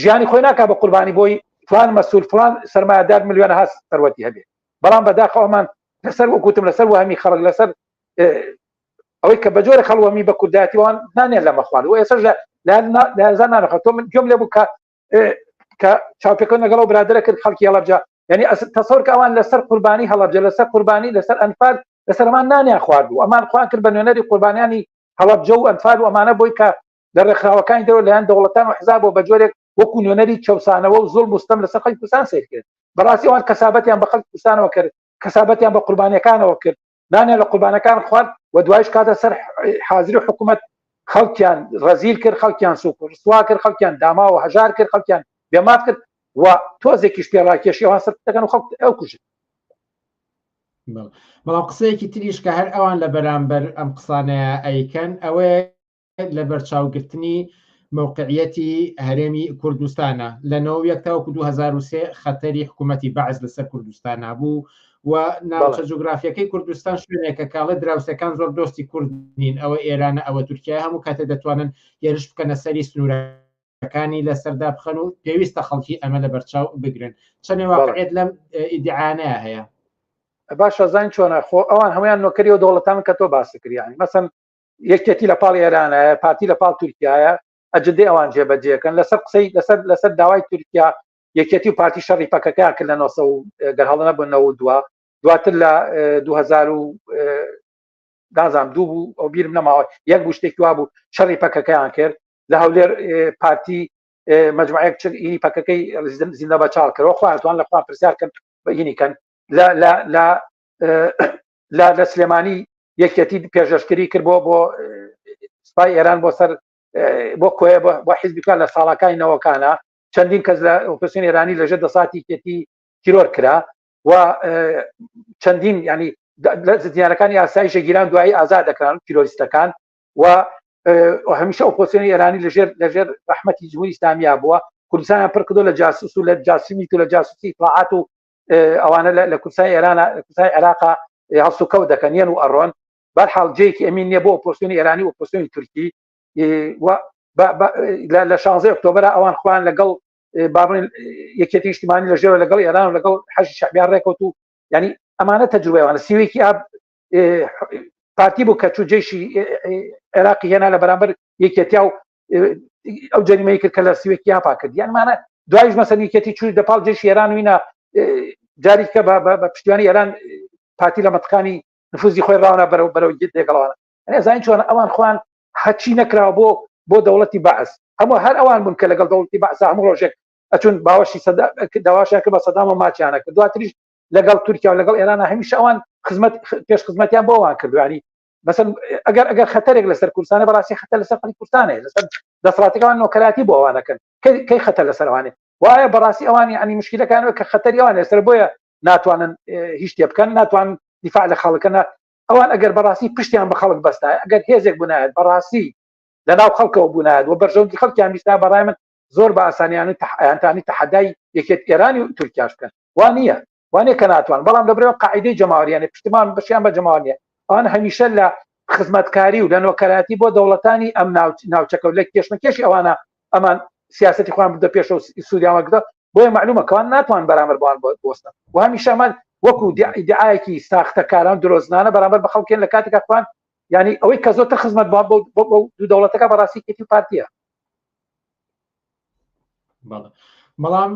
ژیانی خۆی ناکا بە قوربانی بۆی فلان مەسول فلان سەرمایەدار ملیۆنەها سەروەتی هەبێ بەڵام بەداخەوە ئەمان لەسەر وەکوتم لەسەر وەهمی خەڵک لەسەر ئەوەی کە بە جۆرە خەڵوەمی بە کوردایەتی وان نانێن لەمە خوارد و ئێستا لە نانەخە تۆ من گوێم لێ بوو کە کە چاوپێکەوتن لەگەڵ ئەو برادەرە کرد خەڵکی هەڵەبجە یعنی تەسەور کە ئەوان لەسەر قوربانی هەڵەبجە لەسەر قوربانی لەسەر ئەنفال لەسەر ئەمان نانیان خواردوو ئەمان خوان کرد بە نوێنەری قوربانیانی هەڵەبجە و ئەنفال و ئەمانە بۆی کە لە ڕێکخراوەکانی دەرەوە لایەن دەوڵەتان و حزابەوە بە جۆرێک وەکو نوێنەری چەوسانەوە و زوڵم و ستەم لەسەر خەڵکی کوردستان سەیر کرد بەڕاستی ئەوان کەسابەتیان بە خەڵکی کوردستانەوە کرد کەسابەتیان بە قوربانیەکانەوە کرد نانیان لە قوربانەکان خوارد و دوایش کاتە سەر حازری حکوومەت خەڵکیان ڕەزیل کرد خەڵکیان سوک و ڕسوا کرد خەڵکیان داما و هەژار کرد خەڵکیان بێماف کرد و تۆزێکیش پێڕاکێشی ئەوان سەر دەکەن و خەڵک ئەو کوژن. بەڵام قسەیەکی تریش کە هەر ئەوان لە بەرامبەر ئەم قسانەیە ئەیکەن ئەوەیە لەبەرچاوگرتنی مەوقعیەتی هەرێمی کوردستانە لە 91 تاوەکو 2003 خەتەری حکوومەتی بەعس لەسەر کوردستان نابوو و ناوچە جوگرافیەکەی کوردستان شوێنێکە کاڵێ دراوسەکان زۆر دۆستی کورد نین ئەوە ئێرانە ئەوە تورکیا هەموو کاتێ دەتوانن هێرش بکەنە سەری سنوورەکانی لەسەردا بخەن و پێویستە خەڵکی ئەمە لە بەرچاو بگرن چەندێ واقعیت لەم ئیدعانەیە هەیە؟ باشە زین چۆنە خۆ ئەوان هەمویان نۆکەری و دەوڵەتان کە تۆ باس کردیانی مەسەن یەکێتی لە پاڵ ئێرانایە پارتی لە پاڵ تورکایە ئەجندەی ئەوان جێبەجێکەن لەسەر قسەی لەسەر لەسەر داوای تورکیا یەکێتی و پارتی شەڕی پەکەکەیان کرد لە 900 و گەر هەڵە نەبوو 92 دواتر لە 2000 و نازانم دوو بوو ئەو بیرم نەماوە یەک بوو شتێکی وا بوو شەڕی پەکەکەیان کرد لە هەولێر پارتی مجموعەیەک چ ئینی پەکەکەی زیندە بە چاڵ کردەوە خۆیان توان لە خۆیان پرسیار کەن بە ئینی کەن لە لە لە لە لە سلێمانی یەکێتی پێشەشکری کرد بۆ بۆ سپای ئێران بۆ سەر بۆ کۆیە بۆ حیزبیکان لە ساڵەکانی نەوەکانە چەندین کەس لە ئۆپۆزیسیۆن ئێرانی لەژێر دەساتی یەکێتی تیرۆر کرا و چەندین ینی لە زیندانەکانی ئاسایشە گیران دوایی ئازاد دەکران تیرۆریستەکان و هەمیشە ئۆپۆزیسیۆنی ئێرانی لەژێر لەژێر ڕەحمەتی جمهوری ئیسلامیا بووە کوردستانیان پڕ کردو لە جاسوس و لە جاسومی و لە جاسوسی ئیتڵاعات و ئەوانە لە کوردستانی ئێران کوردستانی عێراقا هەڵسوکەوت دەکەن یەن و ئەڕۆن بەرحاڵ جێیەکی ئەمین نییە بۆ ئۆپۆزیسیۆنی ئێرانی و ئۆپۆزیسیۆنی تورکی لە 16 ئۆکتۆبرا ئەوان خۆیان لەگەڵ با بڵێن یەکێتی نیشتمانی لە ژێرەوە لەگەڵ ئێران و لەگەڵ حەشی شەعبیان ڕێکەوت و ینی ئەمانە تەجروبەیانە سیوێکی ئاب پارتی بوو کە چوو جێشی عێراقی هێنا لە بەرامبەر یەکێتیا و ئەو جەریمەی کرد کە لە سیوێکی ئاپا کرد یان مانە دوایش مەسەن یەکێتی چوو دەپاڵ جێشی ئێران وینا جاری کە بە پشتیوانی ئێران پارتی لە مەتقانی نفوزی خۆی ڕاونا بەرەو بەرەو دێگەڵوانە ئەزانین چۆن ئەوان خوان هەچی نەکراوە بۆ بۆ دەوڵەتی بەعس هەموو هەر ئەوان بوون کە لەگەڵ دەوڵەتی بەعس هەموو ڕۆژێک ئەچون باوەشی سەدا داواشیان کرد بە سەدام و ماچیانە کرد دواتریش لەگەڵ تورکیا و لەگەڵ ئێران هەمیشە ئەوان خزمەت پێش خزمەتیان بۆ ئەوان کردو ینی مەسەن ئەگەر ئەگەر خەتەرێک لەسەر کوردستانە بەڕاستی خەتەر لەسەر خەڵکی کوردستانە لەسەر دەسەڵاتەکان نۆکەراتی بۆ ئەوانەکەن کەی خەتەر لەسەر ئەوانێ وایە بەڕاستی ئەوان ینی مشکلەکان کە خەتەری ئەوان لەسەر بۆیە ناتوانن هیچ شتێ بکەن ناتوان دیفاع لە خەڵکەنە ئەوان ئەگەر بەڕاستی پشتیان بە خەڵک بەستایە ئەگەر هێزێک بنایەت بەڕاستی لەناو خەڵکەوە بوونایەت و بەرژەوەندی خەڵکیان بیستا بەڕای من زۆر بە ئاسانیان و تەحەیانتانی تەحەدای یەکێت ئێرانی و تورکیاش بکەن وا نییە وا نییە کە ناتوان بەڵام لەبرەوە قاعدەی جەماوەریانە پشتمان بەشیان بە جەماوەر نییە ئەوان هەمیشە لە خزمەتکاری و لە نۆکەراتی بۆ دەوڵەتانی ئەم ناوچەکە و لە کێشمەکێشی ئەوانە ئەمان سیاستی خۆیان بردە پێشەوە سوودیان وەرگرتووە بۆیە معلومە کەوان ناتوان بەرامبەر بەوان بۆستن و هەمیشە ئەمان وەکو ئیدعایەکی ساختەکاران درۆزنانە بەرامبەر بە خەڵکێن لە کاتێکا خۆیان یعنی ئەوەی کە زۆرتر خزمەت بۆ بۆ دوو دەوڵەتەکە بەڕاستی یەکێتی و پارتیە. بەڵام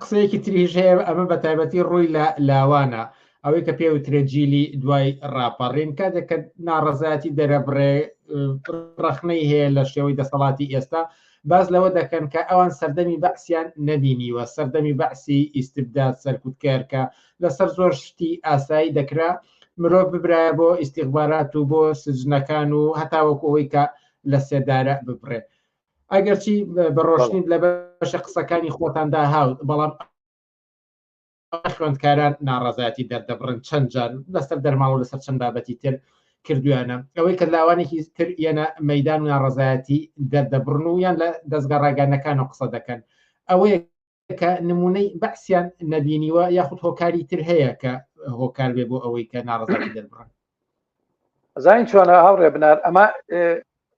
قسەیەکی تریش هەیە ئەمە بە تایبەتی ڕووی لە لاوانە ئەوەی کە پێوترێ جیلی دوای ڕاپەڕین کاتێک کە ناڕەزایەتی دەرەبڕێ ڕەخنەی هەیە لە شێوەی دەسەڵاتی ئێستا باز لەوە دەکەن کە ئەوان سەردەمی بەعسیان نەبینیوە سەردەمی بەعسی ئیستبداد سەرکوتکەر کە لەسەر زۆر شتی ئاسایی دەکرا مرۆڤ ببرایە بۆ ئیستیخبارات و بۆ سجنەکان و هەتاوەکو ئەوەی کە لە سێدارە ببڕێ ئەگەرچی بە ڕۆشنی لە بەشە قسەکانی خۆتاندا هاوت بەڵام خوێندکاران ناڕەزایەتی دەردەبڕن چەند جار لەسەر دەرماڵ و لەسەر چەند بابەتی تر کردویانە ئەوەی کە لاوانێکی تر یەنە مەدان و ناڕەزایەتی دەردەبڕن و یان لە دەستگا ڕاگەیاندنەکان و قسە دەکەن ئەوەیە کە نمونەی بەعسیان نەبینیوە یاخود هۆکاری تر هەیە کە هۆکار بێ بۆ ئەوەی کە ناڕەزایەتی دەربڕن. زانین چۆنە هاوڕێ بنار ئەمە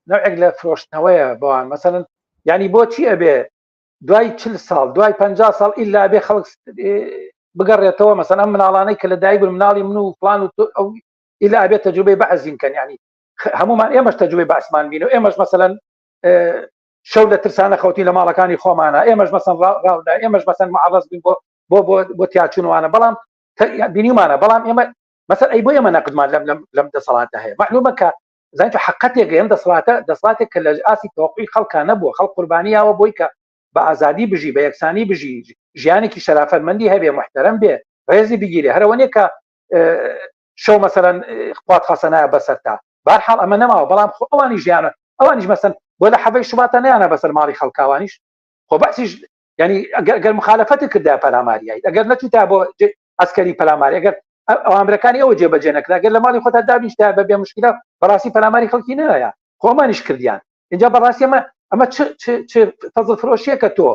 نەوعێک لە فرۆشتنەوەیە بەوان مەسەن ینی بۆچی ئەبێ دوای چل ساڵ دوای پ ساڵ ئیلا بێ خەڵک بگەڕێتەوە مەسەن ئەم مناڵانەی کە لە دایک بوون مناڵی من و فلان و ئەو ئیلا ئەبێت تەجروبەی بەعزین کەن ینی هەمومان ئێمەش تەجروبەی بەعسمان بین و ئێمەش مەسەلەن شەو لە ترسانە خەوتی لە ماڵەکانی خۆمانە ئێمەش مەسەن ڕاودا ئێمەش مەسەن معڕز بین بۆ بۆ بۆ بۆ تیاچوونوانە بەڵام بینیمانە بەڵام ئێمە مەسەر ئەی بۆ ئێمە نەقدمان لەم لەم لەم دەسەڵاتە هەیە معلومە کە زانیت حقەتێک ئەم دەسەڵاتە دەسەڵاتێک کە لە ئاستی تەوەقعی خەڵکا نەبووە خەڵک قوربانیاوە بۆی کە بە ئازادی بژی بە یەکسانی بژی ژیانێکی شەرافەتمەندی هەبێ محتەرم بێ ڕێزی بگیرێ هەرەوە نیە کە شەو مەسەلەن خوات خەسەنایە بەسەرتا بارحاڵ ئەمە نەماوە بەڵام خۆ ئەوانی ژیانە ئەوانیش مەسەن بۆ لە حەڤەی شوباتە نیانە بەسەر ماڵی خەڵکاوانیش خۆ بەعسیش ینی ئەگەر مخالفەتی کردا پەلاماریایت ئەگەر نەچووتا بۆ ئەسکەری پەلاماری ئەگەر ئەوامرەکانی ئەوە جێبەجێ نەکرا گەر لە ماڵی خۆتا دابیشتا بە بێ مشکلە بەڕاستی پەلاماری خەڵکی نایە خۆمانیش کردیان اینجا بەڕاستی ئەمە ئەمە چ چ چ فەزڵ فرۆشیەکە تۆ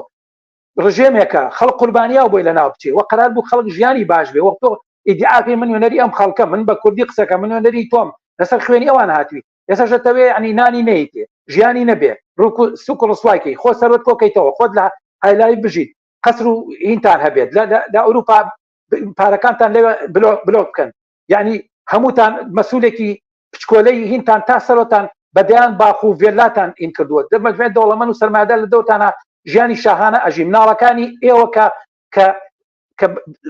ڕژێمێکە خەڵک قوربانیاو بۆی لەناو بچێ وە قەرار بوو خەڵک ژیانی باش بێ وەک تۆ ئیدعاکەی من نوێنەری ئەم خەڵکە من بە کوردی قسەکە من نوێنەری تۆم لەسەر خوێنی ئەوان هاتووی ئێستا دەتەوێ ینی نانی نەیتێ ژیانی نەبێ ڕووک و سوک و ڕسوایکەی خۆ سەروەت کۆکەیتەوە خۆت لە هایلای بژیت قەسر و هینتان هەبێت لە ئەوروپا پارەکانتان لەوێ بلۆک بکەن یعنی هەمووتان مەسولێکی پچکۆلەی هینتان تا سەرۆتان بە دەیان باخ و ڤێلاتان ئین کردووە دەمەجمێت دەوڵەمەند و سەرمایەدار لە دەورتانە ژیانی شاهانە ئەژی مناڵەکانی ئێوە کە کە کە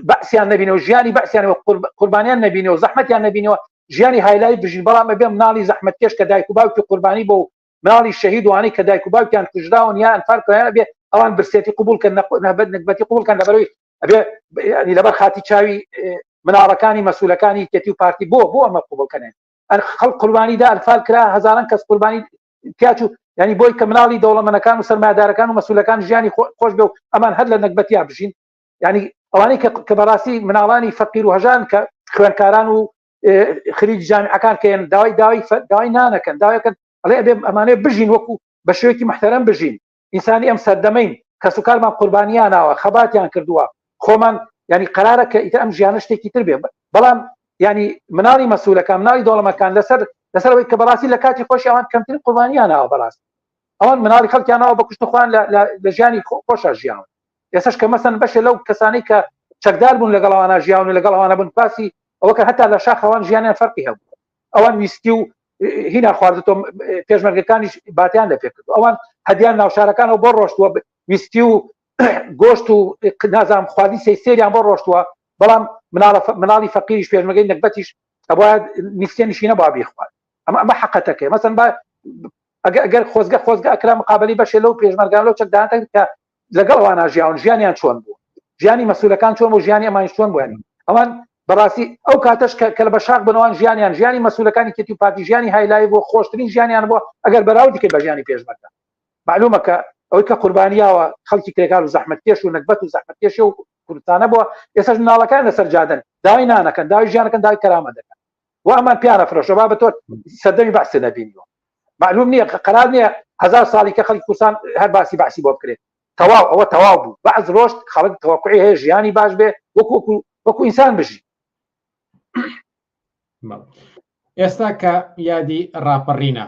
بەعسیان نەبینەوە ژیانی بەعسیانەوە قوربانیان نەبینەوە زەحمەتیان نەبینەوە ژیانی هایلای بژین بەڵام ئەبێ مناڵی زەحمەتکێش کە دایک و باوکی قوربانی بۆ مناڵی شەهید وانەی کە دایک و باوکیان کوژراون یا ئەنفال کراوە بێ ئەوان برسێتی قبول کەن نەبەت نەگبەتی قبول کەن لەبەرەوەی ئەبێ ینی لەبەر خاتی چاوی مناڵەکانی مەسولەکانی یەکێتی و پارتی بۆ بۆ ئەمە قبول کەن خەڵک قوربانی دا ئەنفال کرا هەزاران کەس قوربانی تیاچوو ینی بۆی کە مناڵی دەوڵەمەنەکان و سەرمایەدارەکان و مەسولەکان ژیانی خۆش بێ و ئەمان هەر لە نەگبەتیا بژین ینی ئەوانەی کە بەڕاستی مناڵانی فەقیر و هەژان کە خوێنکاران و خریج جامیعەکان کە داوای داوای داوای نانەکەن داوایەکەن ئەڵێ ئەبێ ئەمانەیە بژین وەکو بە شێوەیەکی محتەرەم بژین ئینسانی ئەم سەردەمەین کەسوکارمان قوربانیاناوە خەباتیان کردووە خۆمان ینی قرارە کە ئیتر ئەم ژیانە شتێکی تر بێ بەڵام ینی مناڵی مەسولەکان مناڵی دەوڵەمەکان لەسەر لەسەر ئەوەی کە بەڕاستی لە کاتی خۆشی ئەوان کەمترین قوربانیاناوە بەڕاست ئەوان مناڵی خەڵکیانەوە بە کوشت خۆیان لە ژیانی خۆشا ژیاون ئێستاش کە مەسەن بەشێ لەو کەسانەی کە چەکدار بوون لەگەڵ ئەوانە ژیاون و لەگەڵ ئەوانە بوون باسی ئەوە کە هەتا لە شاخ ئەوان ژیانیان فەرقی هەبوو ئەوان ویسکی و هینا خواردتۆ پێشمەرگەکانیش باتیان لە پێکرد ئەوان هەدیان ناوشارەکانەوە بۆ ڕۆشتووە ویسکی و گۆشت و نازانم خواردنی سەی سێریان بۆ ڕۆشتووە بەڵام مناڵی فەقیریش پێشمەرگەی نەگبەتیش ئەبوایە نیسکێ نشینە با بیخوارد ئەمە ئەمە حەقەتەکەی مەسەن با ئەگەر خۆزگە خۆزگە ئەکرا مقابلی بەشێ لەو پێشمەرگان لەو چەکداران کە لەگەڵ ئەوانە ژیاون ژیانیان چۆن بوو ژیانی مەسولەکان چۆن بوو ژیانی ئەمانیش چۆن بووە ئەوان بەڕاستی ئەو کاتەش کە لە بەشاخ بنەوان ژیانیان ژیانی مەسولەکانی کێتی و پارتی ژیانی هایلای بۆ خۆشترین ژیانیان بووە ئەگەر بەراوردی کرد بە ژیانی پێشمەرگە معلومە کە ئەوەی کە قوربانیاوە خەڵکی کرێکار و زەحمەتکێش و نەگبەت و زەحمەتکێش و کوردستانە بووە ئێستاش مناڵەکان لەسەر جادەن داوای نانەکەن داوای ژیانەکەن داوای کەرامە دەکەن و ئەمان پیانە فرۆشە با بە تۆ سەردەمی بەعسێ نەبینیوە معلوم نییە قەرار نییە هەزار ساڵی کە خەڵکی کوردستان هەر باسی بەعسی بۆ بکرێت تەواو ئەوە تەواو بوو بەعس ڕۆشت خەڵک تەوەقعی هەیە ژیانی باش بێ وەکو وەکو وەکو ئینسان بژی. ئێستا کە یادی ڕاپەڕینە،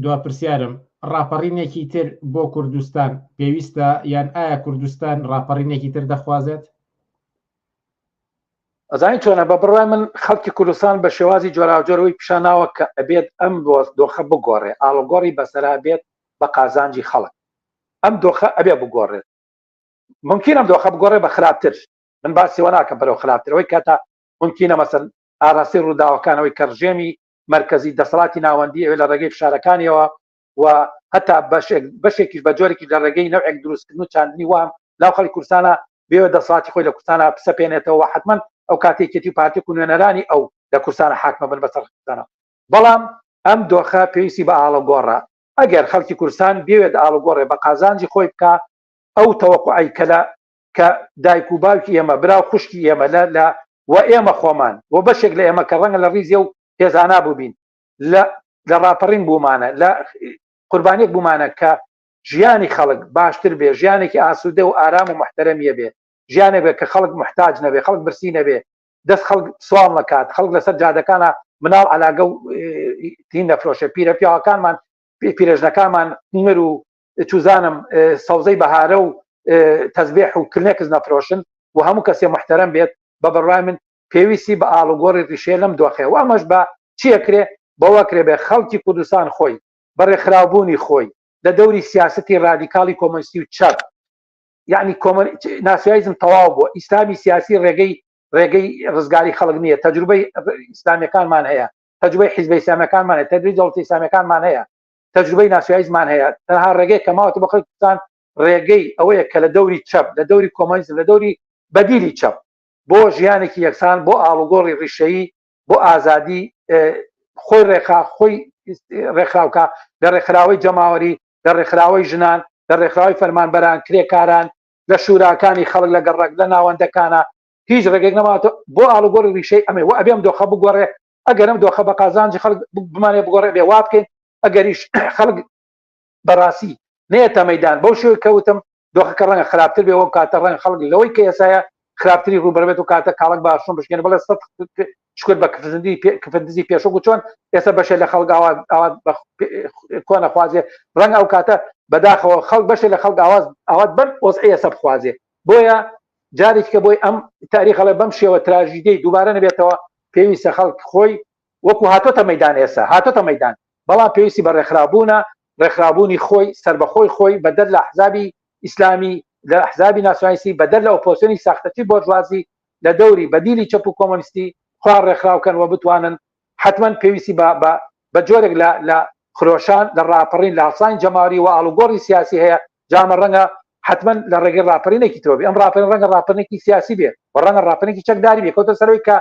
دوا پرسیارم، ڕاپەڕینێکی تر بۆ کوردستان پێویستە یان ئایا کوردستان ڕاپەڕینێکی تر دەخوازێت؟ ئەزانی چۆنە بە بڕوای من خەڵکی کوردستان بە شێوازی جۆراوجۆرەوەی پیشاناوە کە ئەبێت ئەم دۆخە بگۆڕێ ئاڵوگۆڕی بەسەرا بێت بە قازانجی خەڵک ئەم دۆخە ئەبێ بگۆڕێت ممکن ئەم دۆخە بگۆڕێ بە خراپتر من باسیەوە ناکەم بەرەو خراپترەوەی کە تا ممکنە مەسەن ئاراستەی ڕووداوەکانەوەی کە ڕژێمی مەرکەزی دەسەڵاتی ناوەندی ئەوێ لە ڕێگەی فشارەکانیەوە و هەتا بەشێک بەشێکیش بە جۆرێکی لە ڕێگەی نەوعێک دروستکردن و چاندنی وام لاو خەڵکی کوردستانە بێوە دەسەڵاتی خۆی لە کوردستانە بسەپێنێتەوە حتمما ئەو کاتێکێتی و پارتی و نوێنەرانی ئەو لە کوردستانە حاکمە بن بەسەر کوردستانە بەڵام ئەم دۆخە پێویستی بە ئاڵۆگۆڕە ئەگەر خەڵکی کوردستان بێوێت ئاڵوگۆڕێ بە قازانجی خۆی بکە ئەو تەوەقعی کە لە کە دایک و باوکی ئێمە برا و خوشکی ئێمە لە لە و ئێمە خۆمان و بەشێک لە ئێمە کە ڕەنگە لە ڕیزێ و هێزانا بووبین لە لە ڕاپەڕین بوومانە لە قوربانیەک بوومانە کە ژیانی خەڵک باشتر بێ ژیانێکی ئاسوودە و ئارام و محتەرەمیە بێ ژیانێک بێ کە خەڵک محتاج نەبێ خەڵک برسی نەبێ دەست خەڵک سواڵ نەکات خەڵک لەسەر جادەکانە مناڵ علاگە و تین نەفرۆشێ پیرە پیاوەکانمان پیرێژنەکانمان مر و چوزانم سەوزەی بەهارە و تەزبێح و کلنێکس نەفرۆشن و هەموو کەسێ محتەرم بێت بە بڕوای من پێویستی بە ئاڵوگۆڕی ڕیشەیە لەم دۆخێ و ئەمەش بە چیە کرێ بەوە کرێ بێ خەڵکی کوردستان خۆی بە ڕێکخراوبوونی خۆی لە دەوری سیاسەتی ڕادیکاڵی کۆمۆنیستی و چەپ یعنی ناسیۆنالیزم تەواو بووە ئیسلامی سیاسی ڕێگەی ڕێگەی ڕزگاری خەڵک نییە تەجروبەی ئیسلامیەکانمان هەیە تەجروبەی حیزبە ئیسلامیەکانمان هەیە تەجروبەی دەوڵەتی ئیسلامیەکانمان هەیە تەجروبەی ناسیۆنالیزمان هەیە تەنها ڕێگەی کە ماوەتە بۆ خەڵکی کوردستان ڕێگەی ئەوەیە کە لە دەوری چەپ لە دەوری کۆمۆنیزم لە دەوری بەدیلی چەپ بۆ ژیانێکی یەکسان بۆ ئاڵوگۆڕی ڕیشەیی بۆ ئازادی خۆی ڕێکخا خۆی ڕێکخراوکە لە ڕێکخراوەی جەماوەری لە ڕێکخراوەی ژنان لە ڕێکخراوی فەرمانبەران کرێکاران لە شوراکانی خەڵک لە گەڕەک لە ناوەندەکانە هیچ ڕێگەیەک نەماوەتە بۆ ئاڵوگۆڕی ڕیشەی ئەمێ و ئەبێ ئەم دۆخە بگۆڕێ ئەگەر ئەم دۆخە بە قازانجی خەڵک بمانێ بگۆڕێ بێ وا بکەین ئەگەریش خەڵک بەڕاستی نێتە مەدان بەو شێوەی کەوتم دۆخەکە ڕەنگە خراپتر بێ وەو کاتە ڕەنگە خەڵک لەوەی کە ئێسایە خراپتری ڕووبەربێت و کاتە کاڵک باشون بشکێن بڵێ سە شکر بە کفزندی کفندزی پێشۆک و چۆن ئێستا بەشێ لە خەڵک ئاوا ئاوا کۆنە خوازێ ڕەنگ ئەو کاتە بەداخەوە خەڵک بەشێ لە خەڵک ئاواز ئاوات بەم وەزعی ئێستا بخوازێ بۆیە جارێکی کە بۆی ئەم تاریخەڵێ بەم شێوە تراژیدی دووبارە نەبێتەوە پێویستە خەڵک خۆی وەکو هاتۆتە مەدان ئێستا هاتۆتە مەدان بەڵام پێویستی بە ڕێکخرابوونە، ڕێکخرابوونی خۆی، سەربەخۆی خۆی، بەدەر لە ئەحزابی ئیسلامی، لە ئەحزابی ناسیۆنالیستی، بەدەر لە ئۆپۆزسیۆنی ساختەچی بۆرژوازی، لە دەوری بەدیلی چەپ و کۆمۆنیستی خۆیان ڕێکخراو کەن و بتوانن حەتمەن پێویستی بە بە بە جۆرێک لە لە خرۆشان، لە ڕاپەڕین، لە هەڵسانی جەماوەری و ئاڵوگۆڕی سیاسی هەیە، جا ئەمە ڕەنگە حەتمەن لە ڕێگەی ڕاپەرینێکی ترەوە بێ، ئەم ڕاپەرین ڕەنگە ڕاپەرینێکی سیاسی بێ و ڕەنگە ڕاپەرینێکی چەکداری بێ، کەوتە سەر ئەوەی کە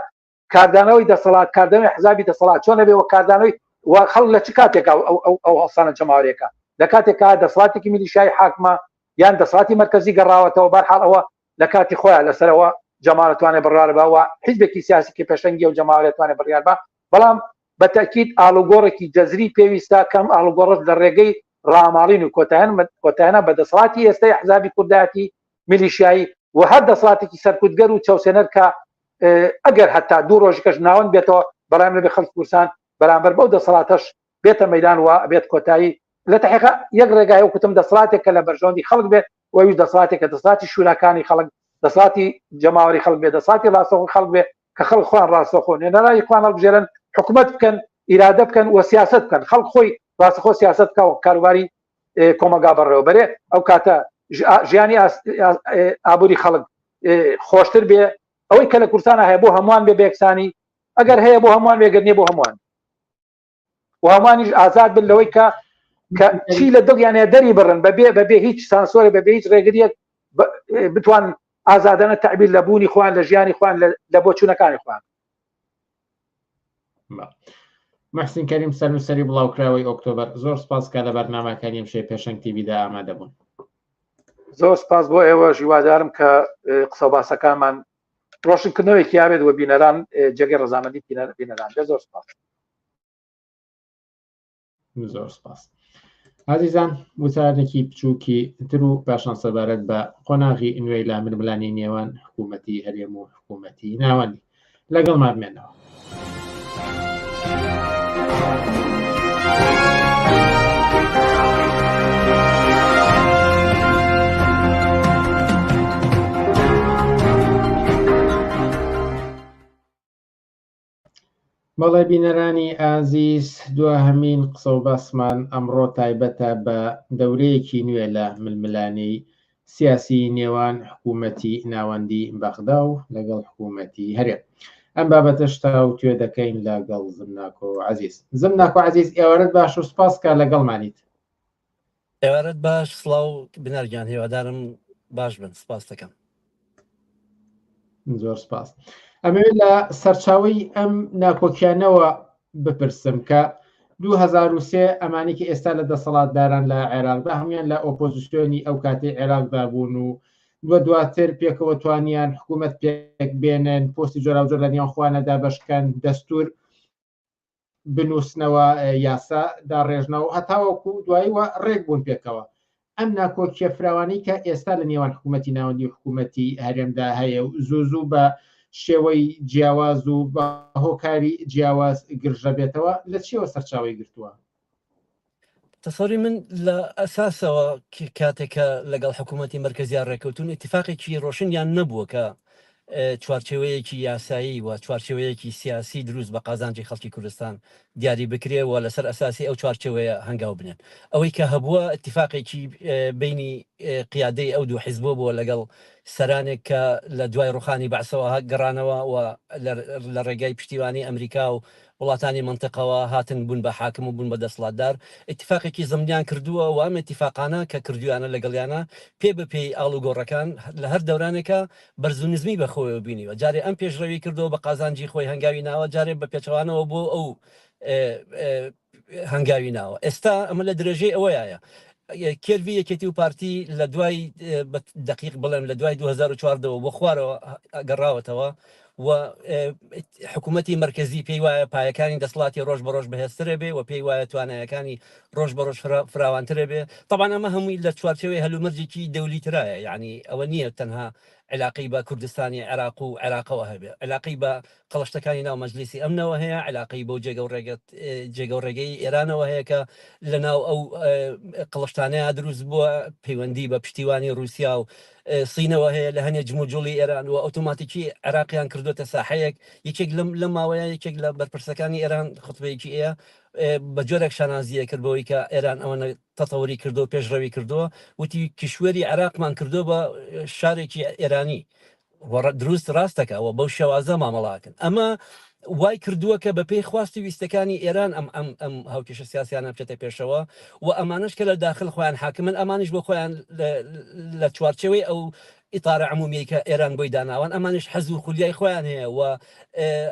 کاردانەوەی دەسەڵات کاردانەوەی حزابی دەسەڵات چۆن ئەبێ وە کاردانەوەی و خەڵک لە چ کاتێکا ئەو ئەو ئەو هەڵسانە جەماوەریەکە لە کاتێکا دەسەڵاتێکی میلیشیایی حاکمە یان دەسەڵاتی مەرکەزی گەڕاوەتەوە بەرحاڵ ئەوە لە کاتی خۆیان لەسەرەوە جەماوەر توانێت بڕیار بە و حیزبێکی سیاسی کە پێشەنگی و جەماوەرێ توانێت بڕیار بە بەڵام بە تەکید ئاڵوگۆڕێکی جەزری پێویستە کەم ئاڵوگۆڕش لە ڕێگەی ڕاماڵین و کۆتایان کۆتایانە بە دەسەڵاتی ئێستای حزابی کوردایەتی میلیشیایی و هەر دەسەڵاتێکی سەرکوتگەر و چەوسێنەر کە ئەگەر هەتا دوو ڕۆژکەش ناوەند بێتەوە بەڵام لەبێ خەڵکی کوردستان بەرامبەر بەو دەسەڵاتەش بێتە مەدان و بێت کۆتایی لە تحقیقا یەک ڕێگای و کوتم دەسەڵاتێک کە لە بەرژەوەندی خەڵک بێت و ئەویش دەسەڵاتێک کە دەسەڵاتی شوراکانی خەڵک دەسەڵاتی جەماوەری خەڵک بێت دەسەڵاتی ڕاستەوخۆی خەڵک بێت کە خەڵک خۆیان ڕاستەوخۆ نوێنەرانی خۆیان هەڵبژێرن حکوومەت بکەن ئیرادە بکەن و سیاست بکەن خەڵک خۆی ڕاستەخۆ سیاست بکە و کاروباری کۆمەڵگا بەڕێوە بەرێ ئەو کاتە ژیانی ئابووری خەڵک خۆشتر بێ ئەوەی کە لە کوردستانە هەیە بۆ هەمووان بێ بێکسانی ئەگەر هەیە بۆ هەمووان بێگەر نیە بۆ هەمووان و هەمووانیش ئازاد بن لەوەی کە کە چی لە دڵیان هەیە دەری بڕن بەبێ بەبێ هیچ سانسۆرێ بەبێ هیچ ڕێگریەک بتوان ئازادانە تعبیر لە بوونی خۆیان لە ژیانی خۆیان لە بۆچوونەکانی خۆیان محسین کەریم سەرنووسەری بڵاوکراوەی ئۆکتۆبەر زۆر سپاس کە لە بەرنامەکانی ئەمشەی پێشەنگ تیڤیدا ئامادە بوون. زۆر سپاس بۆ ئێوە هیوادارم کە قسە و باسەکانمان ڕۆشنکردنەوەیەکی هەبێت و بینەران جێگەی ڕەزامەندی بینەران بێت زۆر سپاس. زۆر سپاس. ئازیزان وتارێکی بچووکی تر و پاشان سەبارەت بە قۆناغی نوێی لە ململانێی نێوان حکوومەتی هەرێم و حکوومەتی ناوەندی لەگەڵمان بمێنەوە. بەڵێ بینەرانی ئازیز دواهەمین قسە و باسمان ئەمڕۆ تایبەتە بە دەورەیەکی نوێ لە ململانێی سیاسی نێوان حکوومەتی ناوەندی بەغدا و لەگەڵ حکوومەتی هەرێم. ئەم بابەتەش تاوتوێ دەکەین لەگەڵ زمناکۆ عەزیز. زمناکۆ عەزیز ئێوارەت باش و سپاس کە لەگەڵمانیت. ئێوارەت باش سڵاو بنار گیان هیوادارم باش بن سپاس دەکەم. زۆر سپاس. ئەمەوێت لە سەرچاوەی ئەم ناکۆکیانەوە بپرسم کە 2003 ئەمانی کە ئێستا لە دەسەڵاتداران لە عێراقدا هەمویان لە ئۆپۆزیسیۆنی ئەو کاتی عێراقدا بوون و دووە دواتر پێکەوە توانیان حکوومەت پێک بێنن پۆستی جۆراوجۆر لە نێوان خۆیانە دابەشکەن دەستور بنووسنەوە یاسا داڕێژنەوە هەتاوەکو دوایی وە ڕێک بوون پێکەوە ئەم ناکۆکیە فراوانەی کە ئێستا لە نێوان حکوومەتی ناوەندی و حکوومەتی هەرێمدا هەیە و زوو زوو بە شێوەی جیاواز و بە هۆکاری جیاواز گرژە بێتەوە لە چیەوە سەرچاوەی گرتووە؟ تەسەوری من لە ئەساسەوە کاتێک کە لەگەڵ حکوومەتی مەرکەزیا ڕێککەوتون ئیتفاقێکی ڕۆشنیان نەبووە کە چوارچێوەیەکی یاسایی و چوارچێوەیەکی سیاسی دروست بە قازانجی خەڵکی کوردستان دیاری بکرێ و لەسەر ئەساسی ئەو چوارچێوەیە هەنگاو بنێن. ئەوەی کە هەبووە ئیتیفاقێکی بەینی قیادەی ئەو دوو حیزبە بووە لەگەڵ سەرانێک کە لە دوای ڕوخانی بەعسەوە گەڕانەوە و لە ڕێگای پشتیوانی ئەمریکا و وڵاتانی مەنتقەوە هاتن بوون بە حاکم و بوون بە دەسڵاتدار، ئیتیفاقێکی زمنیان کردووە و ئەم ئیتیفاقانە کە کردوویانە لەگەڵیانا پێ بە پێی ئاڵوگۆڕەکان لە هەر دەورانێکا بەرز و نزمی بە خۆیەوە بینیوە، جارێ ئەم پێشڕەوی کردووە بە قازانجی خۆی هەنگاوی ناوە، جارێ بە پێچەوانەوە بۆ ئەو هەنگاوی ناوە. ئێستا ئەمە لە درێژەی ئەوەیایە. کێرڤی یەکێتی و پارتی لە دوای بە دەقیق بڵێم لە دوای 2014 بۆ خوارەوە گەڕاوەتەوە و حکوومەتی مەرکەزی پێی وایە پایەکانی دەسەڵاتی ڕۆژ بە ڕۆژ بەهێزترە بێ و پێی وایە توانایەکانی ڕۆژ بە ڕۆژ فراوانترە بێ. تەبعەن ئەمە هەمووی لە چوارچێوەی هەلومەرجێکی دەولیترایە، یعنی ئەوە نییە تەنها علاقەی بە کوردستانی عێراق و عێراقەوە هەبێ، علاقەی بە قەڵشتەکانی ناو مەجلیسی ئەمنەوە هەیە، علاقەی بەو جێگە و ڕێگە جێگە و ڕێگەی ئێرانەوە هەیە کە لە ناو ئەو قەڵشتانەیە دروست بووە، پەیوەندی بە پشتیوانی ڕووسیا و سینەوە هەیە لە هەنێ جموجوڵی ئێران و ئۆتۆماتیکی عێراقیان کردوتە ساحەیەک. یەکێک لەم لەم ماوەیە یەکێک لە بەرپرسەکانی ئێران خوتبەیەکی ئەیە بە جۆرێک شانازیە کرد بەوەی کە ئێران ئەوەنە تەتەوری کردو پێشڕەوی کردووە، وتی کیشوەری عێراقمان کردو بە شارێکی ئێرانی. دروست ڕاستەکە و بەو شێوازە مامەڵاکەن. ئەمە وای کردووە کە بەپێی خواستی ویستەکانی ئێران ئەم ئەم ئەم هاوکێشە سیاسیانە بچێتە پێشەوە و ئەمانەش کە لە داخل خۆیان حاکمن ئەمانیش بۆ خۆیان لە چوارچێوەی ئەو ئیتارە عمومیەی کە ئێران بۆی داناوان ئەمانیش حەز و خولیای خۆیان هەیە و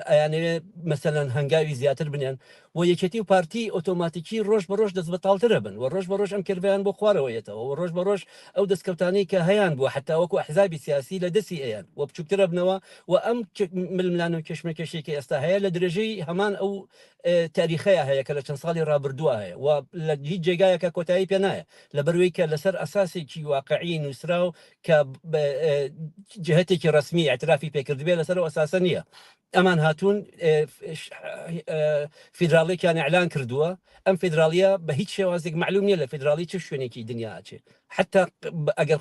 ئەیانەوێ مەسەلەن هەنگاوی زیاتر بنێن و یەکێتی و پارتی ئۆتۆماتیکی ڕۆژ بە ڕۆژ دەستبەتاڵترە بن و ڕۆژ بە ڕۆژ ئەم کێرڤەیان بۆ خوارەوە یەتەوە و ڕۆژ بە ڕۆژ ئەو دەستکەوتانەی کە هەیان بووە حەتا وەکو ئەحزابی سیاسی لە دەستی ئەیەن و بچووکترە بنەوە و ئەم ململانێ و کێشمەکێشەی کە ئێستا هەیە لە درێژەی هەمان ئەو تاریخەیە هەیە کە لە چەند ساڵی ڕابردووە هەیە و لە هیچ جێگایەکە کۆتایی پێ نایە لەبەروەی کە لەسەر ئەساسێکی واقعی نووسراو کە جهتێکی ڕەسمی ئیعترافی پێکردبێ لەسەر ئەو ئەساسە نییە. ئەمان هاتوون فیدراڵێکیان ئیعلان کردووە، ئەم فیدراڵیە بە هیچ شێوازێک مەعلوم نییە لە فیدراڵی چ شوێنێکی دنیا ئەچێ، حەتا ئەگەر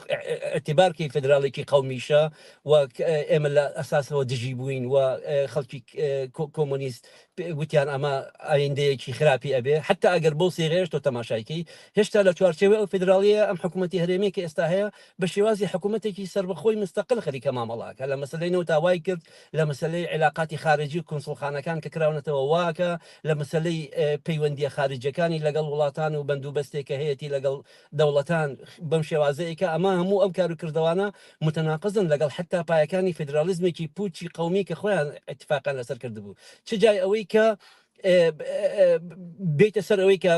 ئیعتیبار کەی فیدراڵێکی قەومیشە و ئێمە لە ئەساسەوە دژی بووین و خەڵکی کۆمۆنیست وتیان ئەمە ئایندەیەکی خراپی ئەبێ، حەتا ئەگەر بەو سیغەیەش تۆ تەماشای کەی هێشتا لە چوارچێوەی ئەو فیدراڵیە ئەم حکوومەتی هەرێمیە کە ئێستا هەیە بە شێوازی حکوومەتێکی سەربەخۆی مستەقل خەریکە مامەڵە ئەکا لە مەسەلەی نەوتا وای کرد لە مەسەلەی عیلاقاتی خارجی و کونسوڵخانەکان کە کراونەتەوە واکە لە مەسەلەی پەیوەندیە خارجیەکانی لەگەڵ وڵاتان و بەندوبەستێک کە هەیەتی لەگەڵ دەوڵەتان بەم شێوازەیە کە ئەمە هەموو ئەم کارو کردەوانە متناقزن لەگەڵ حەتا پایەکانی فیدراڵیزمێکی پوچی قەومی کە خۆیان ئیتفاقیان لەسەر کردبوو چ جای ئەوەی کە بێیتە سەر ئەوەی کە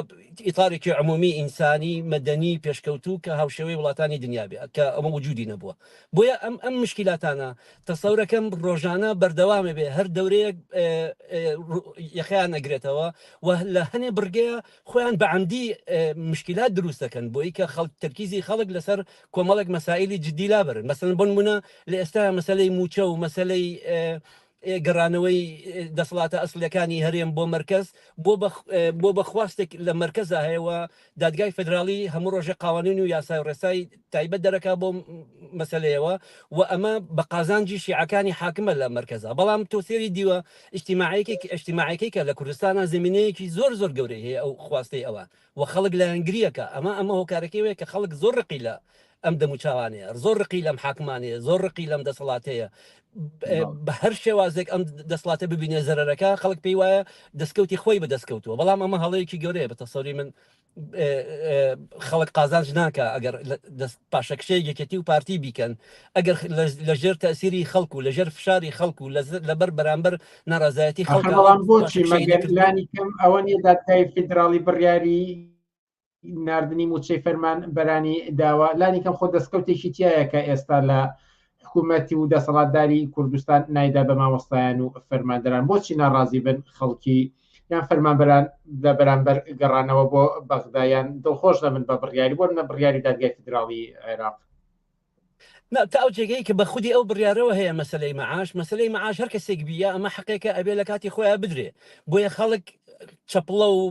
ئیتارێکی عمومی ئینسانی مەدەنی پێشکەوتوو کە هاوشێوەی وڵاتانی دنیا بێ کە ئەمە وجودی نەبووە. بۆیە ئەم ئەم مشکیلاتانە تەسەورەکەم ڕۆژانە بەردەوامە بێ هەر دەورەیەک یەخەیان ئەگرێتەوە و لە هەنێ بڕگەیە خۆیان بە عەمدی مشکیلات دروست دەکەن بۆی کە خەڵک تەرکیزی خەڵک لەسەر کۆمەڵێک مەسائیلی جدی لابەرن. مەسەلەن بۆ نمونە لە ئێستا مەسەلەی موچە و مەسەلەی گەڕانەوەی دەسەڵاتە ئەسڵیەکانی هەرێم بۆ مەرکەز بۆ بۆ بە خواستێک لە مەرکەزا هەیە و دادگای فدراڵی هەموو ڕۆژێ قوانین و یاسای و ڕێسای تایبەت دەرەکا بۆ مەسەلەیەوە و ئەمە بە قازانجی شیعەکانی حاکمە لە مەرکەزا بەڵام تۆ سێری دیوە ئیجتیماعیەکەی ئیجتیماعیەکەی کە لە کوردستانا زمینەیەکی زۆر زۆر گەورەی هەیە ئەو خواستەی ئەوان و خەڵک لایەنگریەکە ئەمە ئەمە هۆکارەکەی وەیە کە خەڵک زۆر ڕقی لە ئەم دەموچاوانەیە زۆر ڕقی لەم حاکمانەیە زۆر ڕقی لەم دەسەڵاتەیە بە هەر شێوازێک ئەم دەسڵاتە ببینێ زەرەرەکە خەڵک پێی وایە دەستکەوتی خۆی بەدەستکەوتووە بەڵام ئەمە هەڵەیەکی گەورەیە بە تەسەوری من خەڵک قازانج ناکە ئەگەر دەست پاشەکشەی یەکێتی و پارتی بیکەن ئەگەر لەژێر تەسیری خەڵک و لەژێر فشاری خەڵک و لەبەر بەرامبەر ناڕزایەتی خەڵک بەڵام بۆچی مەگەر لانی کەم ئەوە نیە دادگای فیدراڵی بڕیاری ناردنی موچەی فەرمان بەرانی داوە لانی کەم خۆ دەستکەوتێکی تایە کە ئێستا لە حکوومەتی و دەسەڵاتداری کوردستان نایدا بە مامۆستایان و فەرماندەران بۆچی ناڕازی بن خەڵکی یان فەرمانبەران لە بەرامبەر گەڕانەوە بۆ بەغدا یان دڵخۆش نەبن بە بڕیاری بۆ نە بڕیاری دادگای فیدراڵی عێراق؟ نا تا ئەو جێگەی کە بە خودی ئەو بڕیارەوە هەیە مەسەلەی مەعاش مەسەلەی مەعاش هەر کەسێک بیە ئەمە حەقێکە ئەبێ لە کاتی خۆیا بدرێ بۆیە خەڵک چەپڵە و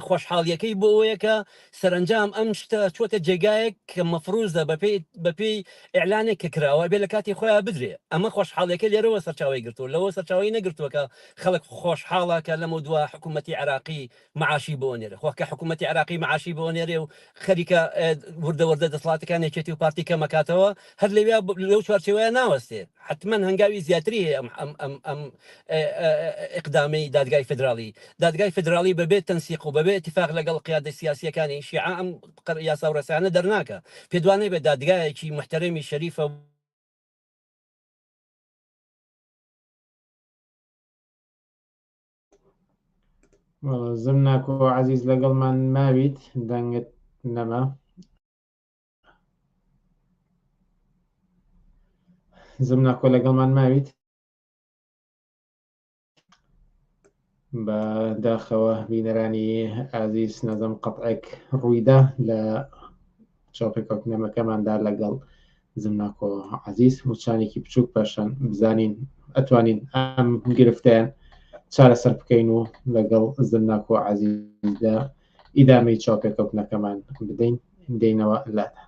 خۆشحاڵیەکەی بۆ ئەوەیە کە سەرەنجام ئەم شتە چۆتە جێگایەک کە مەفروزە بەپێی بەپێی ئیعلانێک کە کراوە ئەبێ لە کاتی خۆیا بدرێ ئەمە خۆشحاڵیەکە لێرەوە سەرچاوەی گرتووە لەوە سەرچاوەی نەگرتووە کە خەڵک خۆشحاڵە کە لەمەودوا حکوومەتی عێراقی معاشی بۆ ئەنێرێ خۆ کە حکوومەتی عێراقی معاشی بۆ ئەنێرێ و خەریکە وردە وردە دەسەڵاتەکان یەکێتی و پارتی کەمەکاتەوە هەر لەویا لەو چوارچێوەیە ناوەستێ حتمما هەنگاوی زیاتری هەیە ئەم ئەم ئەم ئەم ئیقدامەی دادگای فدراڵی دادگای فدراڵی بەبێ تەنسیق و بەبێ اتفاق لەگەڵ قیادە سیاسیەکانی شیعە ئەم یاسا و ڕێسایانە دەرناکە پێدوانێ بێ دادگایەکی محتەرەمی شەریفە زمناکۆ عزیز لەگەڵمان ماویت دەنگت نەما زمناکۆ لەگەڵمان ماویت بە داخەوە بینەرانی ئازیز نەزم قەتعێک ڕوویدا لە چاوپێکەوتنەمەکەماندا لەگەڵ زمناکۆ عزیز وچانێکی بچووک پاشان بزانین ئەتوانین ئەم گرفتیان چارەسەر بکەین و لەگەڵ زمناکۆ عزیزدا ئیدامەی چاوپێکەوتنەکەمان بدەین دێینەوە لاتان.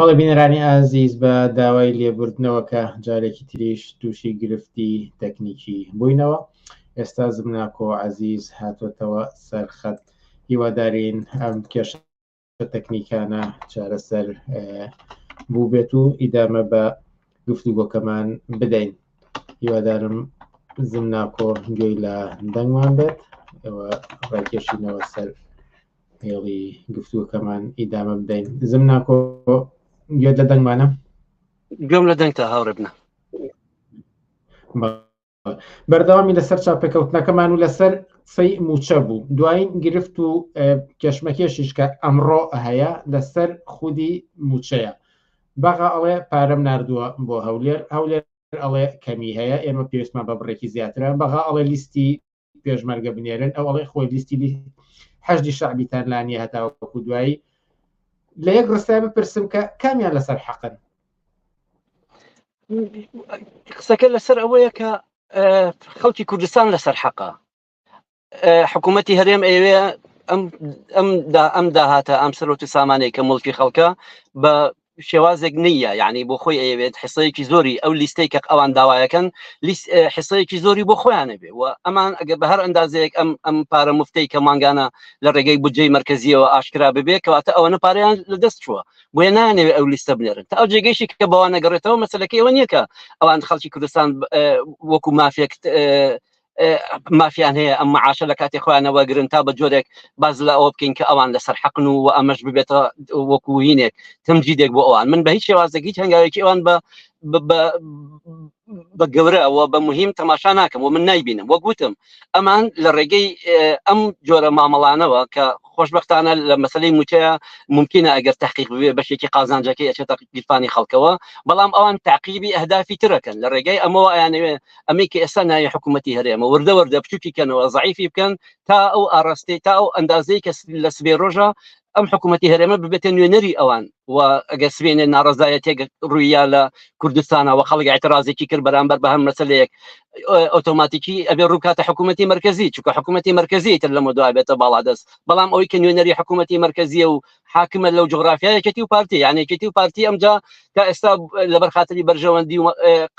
بەڵێ بینەرانی ئازیز بە داوای لێبوردنەوە کە جارێکی تریش تووشی گرفتی تەکنیکی بووینەوە ئێستا زمناکۆ عزیز هاتۆتەوە سەرخەت هیوادارین ئەم کێشە. تەکنیکانە چارەسەر بوو بێت و ئیدامە بە گفتوگۆکەمان بدەین. هیوادارم زمناکۆ گوێی لە دەنگمان بێت ئەوە ڕاکێشینەوە سەر هێڵی گفتوگۆکەمان ئیدامە بدەین. زمناکۆ گوێت لە دەنگمانە؟ گوێم لە دەنگتە هاوڕێ بنە. بەردەوامی لەسەر چاپێکەوتنەکەمان و لەسەر قسەی موچە بوو دوایین گرفت و کێشمەکێشیش کە ئەمڕۆ هەیە لەسەر خودی موچەیە بەغا ئەڵێ پارەم نردووە بۆ هەولێر هەولێر ئەڵێ کەمی هەیە ئێمە پێویستمان بە بڕێکی زیاترە بەغا ئەڵێ لیستی پێشمەرگە بنێرن ئەو ئەڵێ خۆی لیستی حەشدی شەعبیتان لانیە هەتاوەکو دوایی لە یەک ڕستای بپرسم کە کامیان لەسەر حەقن؟ قسەکە لەسەر ئەوەیە کە خەڵکی کوردستان لەسەر حەقە حکوومەتی هەرێم ئەوێ ئەم ئەم دا ئەم داهاتە ئەم سەرۆت و سامانێک کە مڵکی خەڵکە بە شێوازێک نییە یعنی بۆ خۆی ئەیەوێت حسەیەکی زۆری ئەو لیستەی کە ئەوان داوایەکەن لیست حسەیەکی زۆری بۆ خۆیانە بێ و ئەمان ئەگەر بە هەر ئەندازەیەک ئەم ئەم پارە مفتەی کە مانگانە لە ڕێگەی بودجەی مرکزیەوە ئاشکرا ببێ کەواتە ئەوەنە پارەیان لە دەست چووە بۆیە نانەوێ ئەو لیستە بنێرن تا ئەو جێگەیشی کە بەوان نەگەڕێتەوە مەسلەکەی ئەوە نییە کە ئەوان خەڵکی کوردستان وەکو مافێک مافیان هەیە ئەم معاشە لە کاتی خۆیانەوە گرن تا بە جۆرێک باز لە ئەوە بکەین کە ئەوان لەسەر حەقن و ئەمەش ببێتە وەکوهینێک تەمجیدێک بۆ ئەوان من بە هیچ شێوازێک هیچ هەنگاوێکی ئەوان بە بە گەورە و بە مهم تەماشا ناکەم و من نایبینم وەک وتم ئەمان لە ڕێگەی ئەم جۆرە مامەڵانەوە کە خۆشببختانە لە مەسلەی موچەیە ممکنە ئەگەر تحقیق بێ بەشێکی قازانجەکەی ئەچێتە گیرفانی خەڵکەوە بەڵام ئەوان تعقیبی ئەهدافی ترەکەن لە ڕێگەی ئەمەوە ئەیانەوێ ئەمەی کە ئێستا ناوی حکوومەتی هەرێمە وردە وردە بچووکی کەنەوە زعیفی بکەن تا ئەو ئاراستەی تا ئەو ئەندازەی کە لە سبێ ڕۆژە ئەم حکوومەتی هەرێمە ببێتە نوێنەری ئەوان و ئەگەر سبێنێ ناڕزایەتێک ڕوویا لە کوردستانەوە خەڵک اعترازێکی کرد بەرامبەر بە هەم مەسلەیەک ئۆتۆماتیکی ئەبێ ڕووکاتە حکوومەتی مرکزی چونکە حکوومەتی مرکزی تر لەمە دوا بێتە باڵادەست بەڵام ئەوەی کە نوێنەری حکوومەتی مرکزیە و حاکمە لەو جوغرافیا یەکێتی و پارتی یان یەکێتی و پارتی ئەمجا تا ئێستا لەبەر خاتری بەرژەوەندی و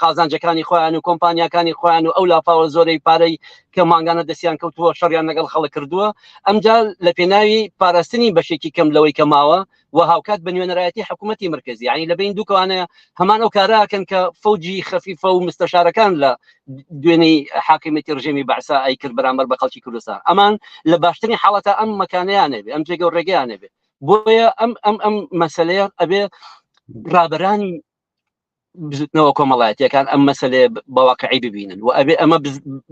قازانجەکانی خۆیان و کۆمپانیاکانی خۆیان و ئەو لافاوە زۆرەی پارەی کە مانگانە دەستیان کەوتووە شەڕیان لەگەڵ خەڵک کردووە ئەمجا لە پێناوی پاراستنی بەشێکی کەم لەوەی کە ماوە و هاوکات بە نوێنەرایەتی حکوومەتی مرکزی یعنی لە بین دووکەوانەیە هەمان ئەو کاراکەن کە فەوجی خەفیفە و مستەشارەکان لە دوێنێی حاکمیەتی ڕژێمی بەعسا ئەی کرد بەرامبەر بە خەڵکی کوردستان ئەمان لە باشترین حاڵەتە ئەم مەکانیانە بێ ئەم جێگە و ڕێگەیانە بێ بۆیە ئەم ئەم ئەم مەسلەیە ئەبێ ڕابەرانی بزوتنەوە کۆمەڵایەتیەکان ئەم مەسلەیە بەواقعی ببینن و ئەبێ ئەمە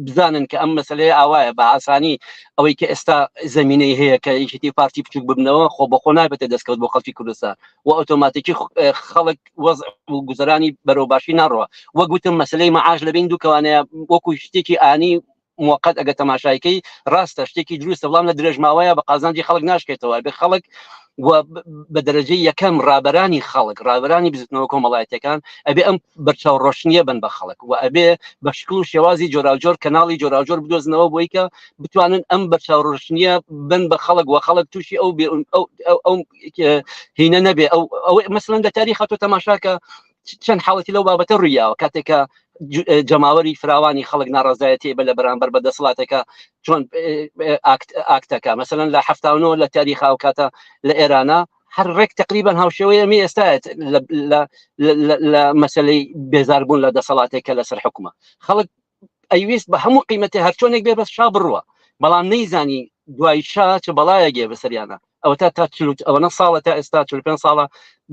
بزانن کە ئەم مەسلەیە ئاوایە بە ئاسانی ئەوەی کە ئێستا زمینەی هەیە کە یەکێتی پارتی بچوک ببنەوە خۆ بەخۆ نابێتە دەستکەوت بۆ خەڵکی کوردستان و ئۆتۆماتیکی خەڵک وەزع و گوزەرانی بەرەو باشی ناڕوە وەک وتم مەسلەی مەعاش لە بین دووکەوانەیە وەکو شتێکی ئانی موقت ئەگە تەماشایکەی ڕاستە شتێکی دروستە بەڵام لە درێژماوەیە بە قازانجی خەڵک ناشکێتەوە بێ خەڵک و بە دەرەجەی یەکەم ڕابەرانی خەڵک ڕابەرانی بزوتنەوە کۆمەڵایەتەکان ئەبێ ئەم بەرچاو ڕۆشنیە بن بە خەڵک و ئەبێ بە شکل و شێوازی جۆراوجۆر کەناڵی جۆراوجۆر بدۆزنەوە بۆی کە بتوانن ئەم بەرچاو ڕۆشنیە بن بە خەڵک و خەڵک تووشی ئەو ئەو ئەو هینە نەبێ ئەو ئەو مەسەلەن لە تاریخە تۆ تەماشاکە چەند حاڵەتی لەو بابەتە ڕوویاوە کاتێکە جەماوەری فراوانی خەڵک ناڕزایەتی بە لە بەرامبەر بە دەسەڵاتەکە چۆن ئاکتەکە مەسەلەن لە هەفتاونەوە لە تاریخا و کاتە لە ئێرانە هەر ڕێک تقریبان هاوشێوەی ئەمی ئێستایەت لە مەسلەی بێزاربوون لە دەسەڵاتێک کە لەسەر حکومە خەڵک ئەیویست بە هەموو قیمەتێ هەرچۆنێک بێ بەس شا بڕوە بەڵام نەیزانی دوای شا چ بەڵایەک بەسەریانە ئەوە تا تا ئەوەنە ساڵە تا ئێستا 45 ساڵە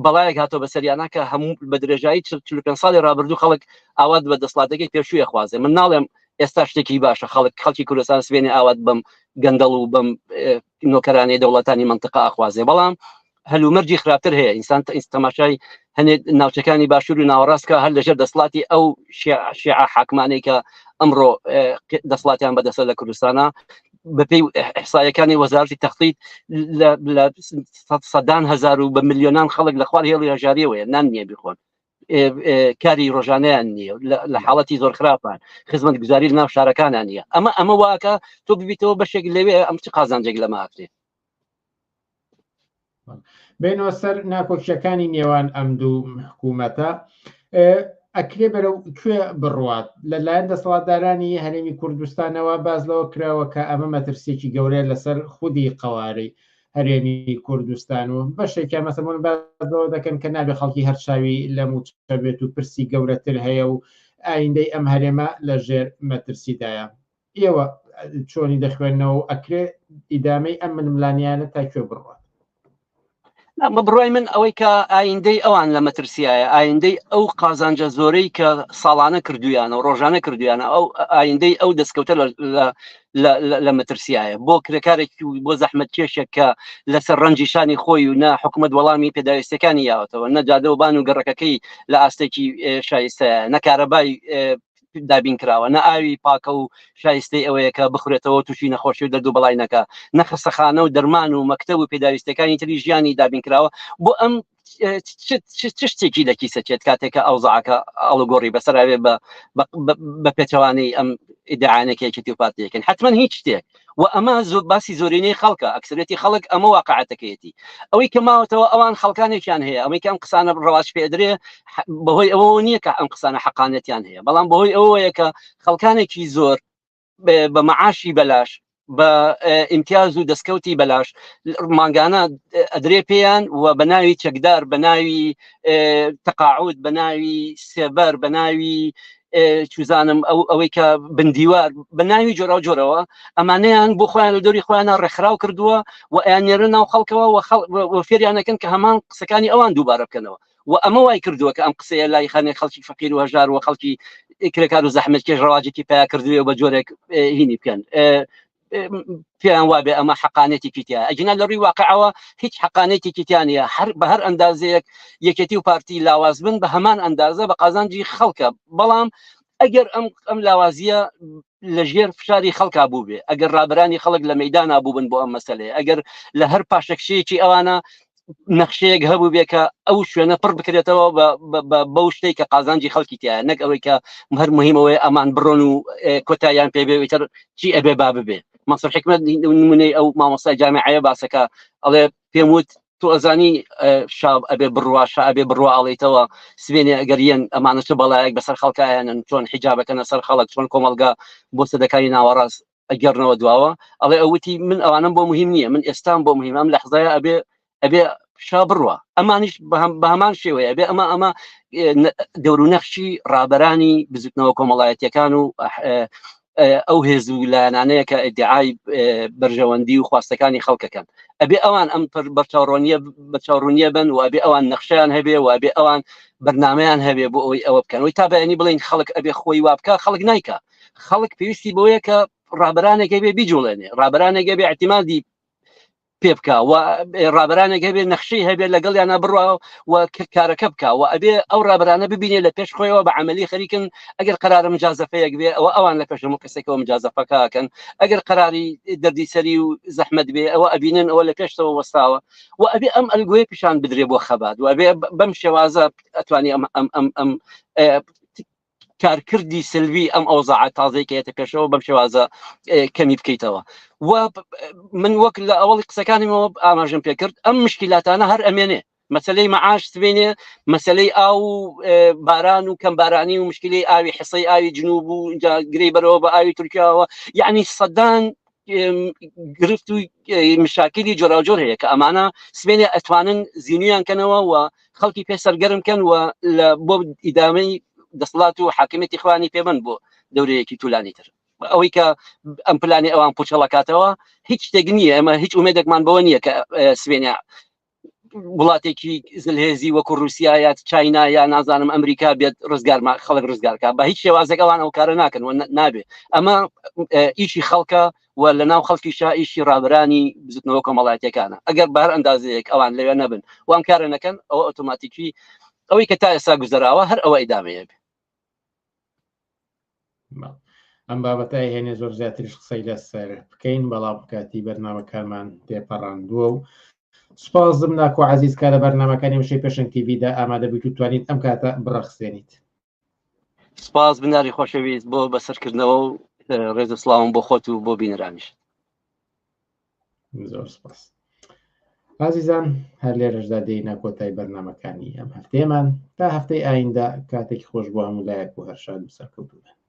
بەڵایەک هاتۆ بەسەریانە کە هەموو بە درێژایی 45 ساڵی ڕابردوو خەڵک ئاوات بە دەسڵاتەکەی پێشوویە خوازێ من ناڵێم ئێستا شتێکی باشە خەڵک خەڵکی کوردستان سوێنێ ئاوات بەم گەندەڵ و بەم نۆکەرانی دەوڵەتانی منطقە ئاخوازێ بەڵام هەلومەرجی خراپتر هەیە ئینسان تەماشای هەنێ ناوچەکانی باشوور و ناوەڕاست کە هەر لەژێر دەسڵاتی ئەو شیعە حاکمانەی کە ئەمڕۆ دەسڵاتیان بەدەستە لە کوردستانە بەپێی ئەحسایەکانی وەزارەتی تەخطیط لە سەدان هەزار و بە ملیۆنان خەڵک لە خوار هێڵی هەژاریەوەیە نان نییە بیخۆن کاری ڕۆژانەیان نییە لە حاڵەتی زۆر خراپان خزمەت گوزاری ناو شارەکانیان نییە ئەمە ئەمە واکە تۆ ببیتەوە بەشێک لەوێ ئەم چ قازانجێک لەمە ئەکرێ بێنەوە سەر ناکۆکیەکانی نێوان ئەم دوو حکوومەتە ئەکرێ بەرەو کوێ بڕوات لەلایەن دەسەڵاتدارانی هەرێمی کوردستانەوە باز لەوە کراوە کە ئەمە مەترسیەکی گەورەیە لەسەر خودی قەوارەی. هەرێمی کوردستان و بەشێکیان مەسەمون باس لەوە دەکەن کە نابێ خەڵکی هەر چاوی لە مووچە بێت و پرسی گەورەتر هەیە و ئایندەی ئەم هەرێمە لە ژێر مەترسیدایە. ئێوە چۆنی دەخوێنەوە و ئەکرێ ئیدامەی ئەم ململانیانە تا کوێ بڕوات؟ بە بڕای من ئەوەی کە ئایندەی ئەوان لە مەترسیایە ئایندەی ئەو قازانجە زۆرەی کە ساڵانە کردویانە و ڕۆژانە کردویانە ئەو ئایندەی ئەو دەستکەوتە لە مەترسیایە بۆ کرێکارێکی و بۆ زەحمەت کێشێک کە لەسەر ڕەنجی شانی خۆی و نە حکوومەت وەڵامی پێداویستەکانی یاوەتەوە نە جادەوەبان و گەڕەکەکەی لە ئاستێکی شایستەیە نە کارەبای دابین کراوە نە ئاوی پاکە و شایستەی ئەوەیە کە بخورێتەوە تووشی نەخۆشی و دەرد و بەڵای نەکا نە خەستەخانە و دەرمان و مەکتەب و پێداویستەکانی تری ژیانی دابین کراوە بۆ ئەم چ شتێکی لە کیسە چێت کاتێک کە ئەوزاکە ئاڵوگۆڕی بەسەراوێ بە بە پێچەوانەی ئەم ئیدعاانێک یەکێتی و پارتیەکەن حتمما هیچ شتێک و ئەمە زۆر باسی زۆرینەی خەڵکە ئەکسرەتی خەڵک ئەمە واقعەتەکەیەتی ئەوەی کە ماوەتەوە ئەوان خەڵکانێکیان هەیە ئەمەی کە ئەم قسانە ڕەواج پێدرێ بەهۆی ئەوەوە نییە کە ئەم قسانە حەقانەتیان هەیە بەڵام بەهۆی ئەوەیە کە خەڵکانێکی زۆر بە معاشی بەلاش بە ئیمتیاز و دەستکەوتی بەلاش مانگانە ئەدرێ پێیان و بە ناوی چەکدار بە ناوی تەقاعود بە ناوی سێبەر بە ناوی چوزانم ئەو ئەوەی کە بندیوار بە ناوی جۆرا و جۆرەوە ئەمانەیان بۆ خۆیان لە دەوری خۆیانە ڕێکخراو کردووە و ئەیان ناو خەڵکەوە و فێریانەکەن کە هەمان قسەکانی ئەوان دووبارە بکەنەوە و ئەمە وای کردووە کە ئەم قسەیە لای خانێک خەڵکی فەقیر و هەژار و خەڵکی کرێکار و زەحمەتکێش ڕەواجێکی پیا کردووە بە جۆرێک هینی بکەن پێیان وابێ ئەمە حەقانێتێکی تیا ئەگینا لە ڕووی واقعەوە هیچ حەقانێتێکی تیا نییە هەر بە هەر ئەندازەیەک یەکێتی و پارتی لاواز بن بە هەمان ئەندازە بە قازانجی خەڵکە بەڵام ئەگەر ئەم ئەم لاوازیە لە ژێر فشاری خەڵکا بوو بێ ئەگەر ڕابرانی خەڵک لە مەدانا بووبن بۆ ئەم مەسلەیە ئەگەر لە هەر پاشەکشەیەکی ئەوانە نەخشەیەک هەبوو بێ کە ئەو شوێنە پڕ بکرێتەوە بەو شتێک کە قازانجی خەڵکی تایە نەک ئەوەی کە هەر مهمەوەی ئەمان بڕۆن و کۆتاییان پێ بێ تر چی ئەبێ با ببێ مەسەر حکمت نمونەی ئەو مامۆستای جامعەیە باسەکە ئەڵێ پێم وت تۆ ئەزانی شا ئەبێ بڕوا شا ئەبێ بڕوا ئەڵیتەوە سبێنێ ئەگەر یەن ئەمانە چ بەڵایەک بەسەر خەڵکایانن چۆن حیجابەکەنە سەر خەڵک چۆن کۆمەڵگا بۆ سەدەکانی ناوەڕاست ئەگەڕنەوە دواوە ئەڵێ ئەوتی من ئەوانم بۆ مهم نییە من ئێستام بۆ مهم ئەم لەحزایە ئەبێ ئەبێ شا بڕوا ئەمانیش بە هەمان شێوەیە ئەبێ ئەمە ئەمە دەور و نەخشی ڕابەرانی بزوتنەوە کۆمەڵایەتیەکان و ئەو هێز و لایەنانەیە کە ئیدعای بەرژەوەندی و خواستەکانی خەڵکەکەن ئەبێ ئەوان ئەم بەرچاوڕۆنیە بەچاوڕونیە بن و ئەبێ ئەوان نەخشیان هەبێ و ئەبێ ئەوان بەرنمەیان هەبێ بۆ ئەوەی ئەوە بکەن وی تا بەیانی بڵین خەڵک ئەبێ خۆی وا بکە خەڵک نیکە خەڵک پێویستی بۆیە کە ڕابەرانێک هەبێ بیجوڵێنێ ڕابەرانێک هەبێ اعتمادی پێ بکە و ڕابەرانێک هەبێ نەخشەی هەبێ لەگەڵیانە بڕوا و کارەکە بکە و ئەبێ ئەو ڕابەرانە ببینێ لە پێش خۆیەوە بە عملی خەریکن ئەگەر قرارە مجازەفەیەک بێ ئەوە ئەوان لە پێش هەموو کەسێکەوە مجازەفەکەکەن ئەگەر قراری دەردی سەری و زەحمەت بێ ئەوە ئەبینن ئەوە لە پێشەوە وەستاوە و ئەبێ ئەم ئەلگوێ پیشان بدرێ بۆ خەبات و ئەبێ بەم شێوازە ئەتوانی ئەم ئەم ئەم ئەم کارکردی سلبی ئەم ئەوزاعە تازەی کە یەتە پێشەوە بەم شێوازە کەمی بکەیتەوە و من وەک لە ئەوەڵی قسەکانیمەوە ئاماژەم پێکرد ئەم مشکلاتانە هەر ئەمێنێ مەسلەی معاش سبێنێ مەسلەی ئاو و باران و کەمبارانی و مشکلی ئاوی حسەی ئاوی جنوب و گرەی بەرەوە بە ئاوی تورکیاوە یعنی سەدان گرفت و مشاکلی جۆراوجۆر هەیە کە ئەمانە سبێنێ ئەتوانن زیینیان کەنەوە و خەڵکی پێ سەرگەرم کەن و لە بۆ ئیدامەی دەسەڵات و حاکمیەتی خوانی پێبن بۆ دەورەیەکی تولانی تر ئەوەی کە ئەم پلانی ئەوان پوچەڵەکاتەوە هیچ شتێک نییە ئەمە هیچ ئومێدێکمان بەوە نییە کە سوێنێ وڵاتێکی زلهێزی وەکو رووسیا یا چاینا یا نازانم ئەمریکا بێت ڕزگار خەڵک ڕزگارکە بە هیچ شێوازێک ئەوان ئەو کارە ناکەن و نابێ ئەمە ئیشی خەڵکە و لە ناو خەڵکیشا ئیشی ڕابرانی بزوتنەوە کۆمەڵایەتەکانە ئەگەر بەهر ئەندازەیەک ئەوان لەوێ نەبن وام کارە نەکەن ئەوە ئۆتۆماتیکی ئەوەی کە تا ئێستا گوزەراوە هەر ئەوە ئیدامەیە بێ ئەم بابەتە هێنێ زۆر زیاتریش قسەی لەسەر بکەین بەڵام کاتی بەرنامەکانمان تێپەڕاندووە و سوپاسم ناکۆ عزیز کە لە بەرنامەکانی وشەی پێشەنگ تیڤیدا ئامادە بیت و توانیت ئەم کاتە بڕەخسێنیت. سپاس بناری خۆشەویست بۆ بەسەرکردنەوە و ڕێز و سڵاوم بۆ خۆت و بۆ بینەرانیش. زۆر سپاس. ئازیزان هەر لێرەشدا دێینە کۆتای بەرنامەکانی ئەم هەفتەیەمان تا هەفتەی ئایندە کاتێکی خۆش بۆ هەموو لایەک و هەر شاد و سەرکەوتوو بن.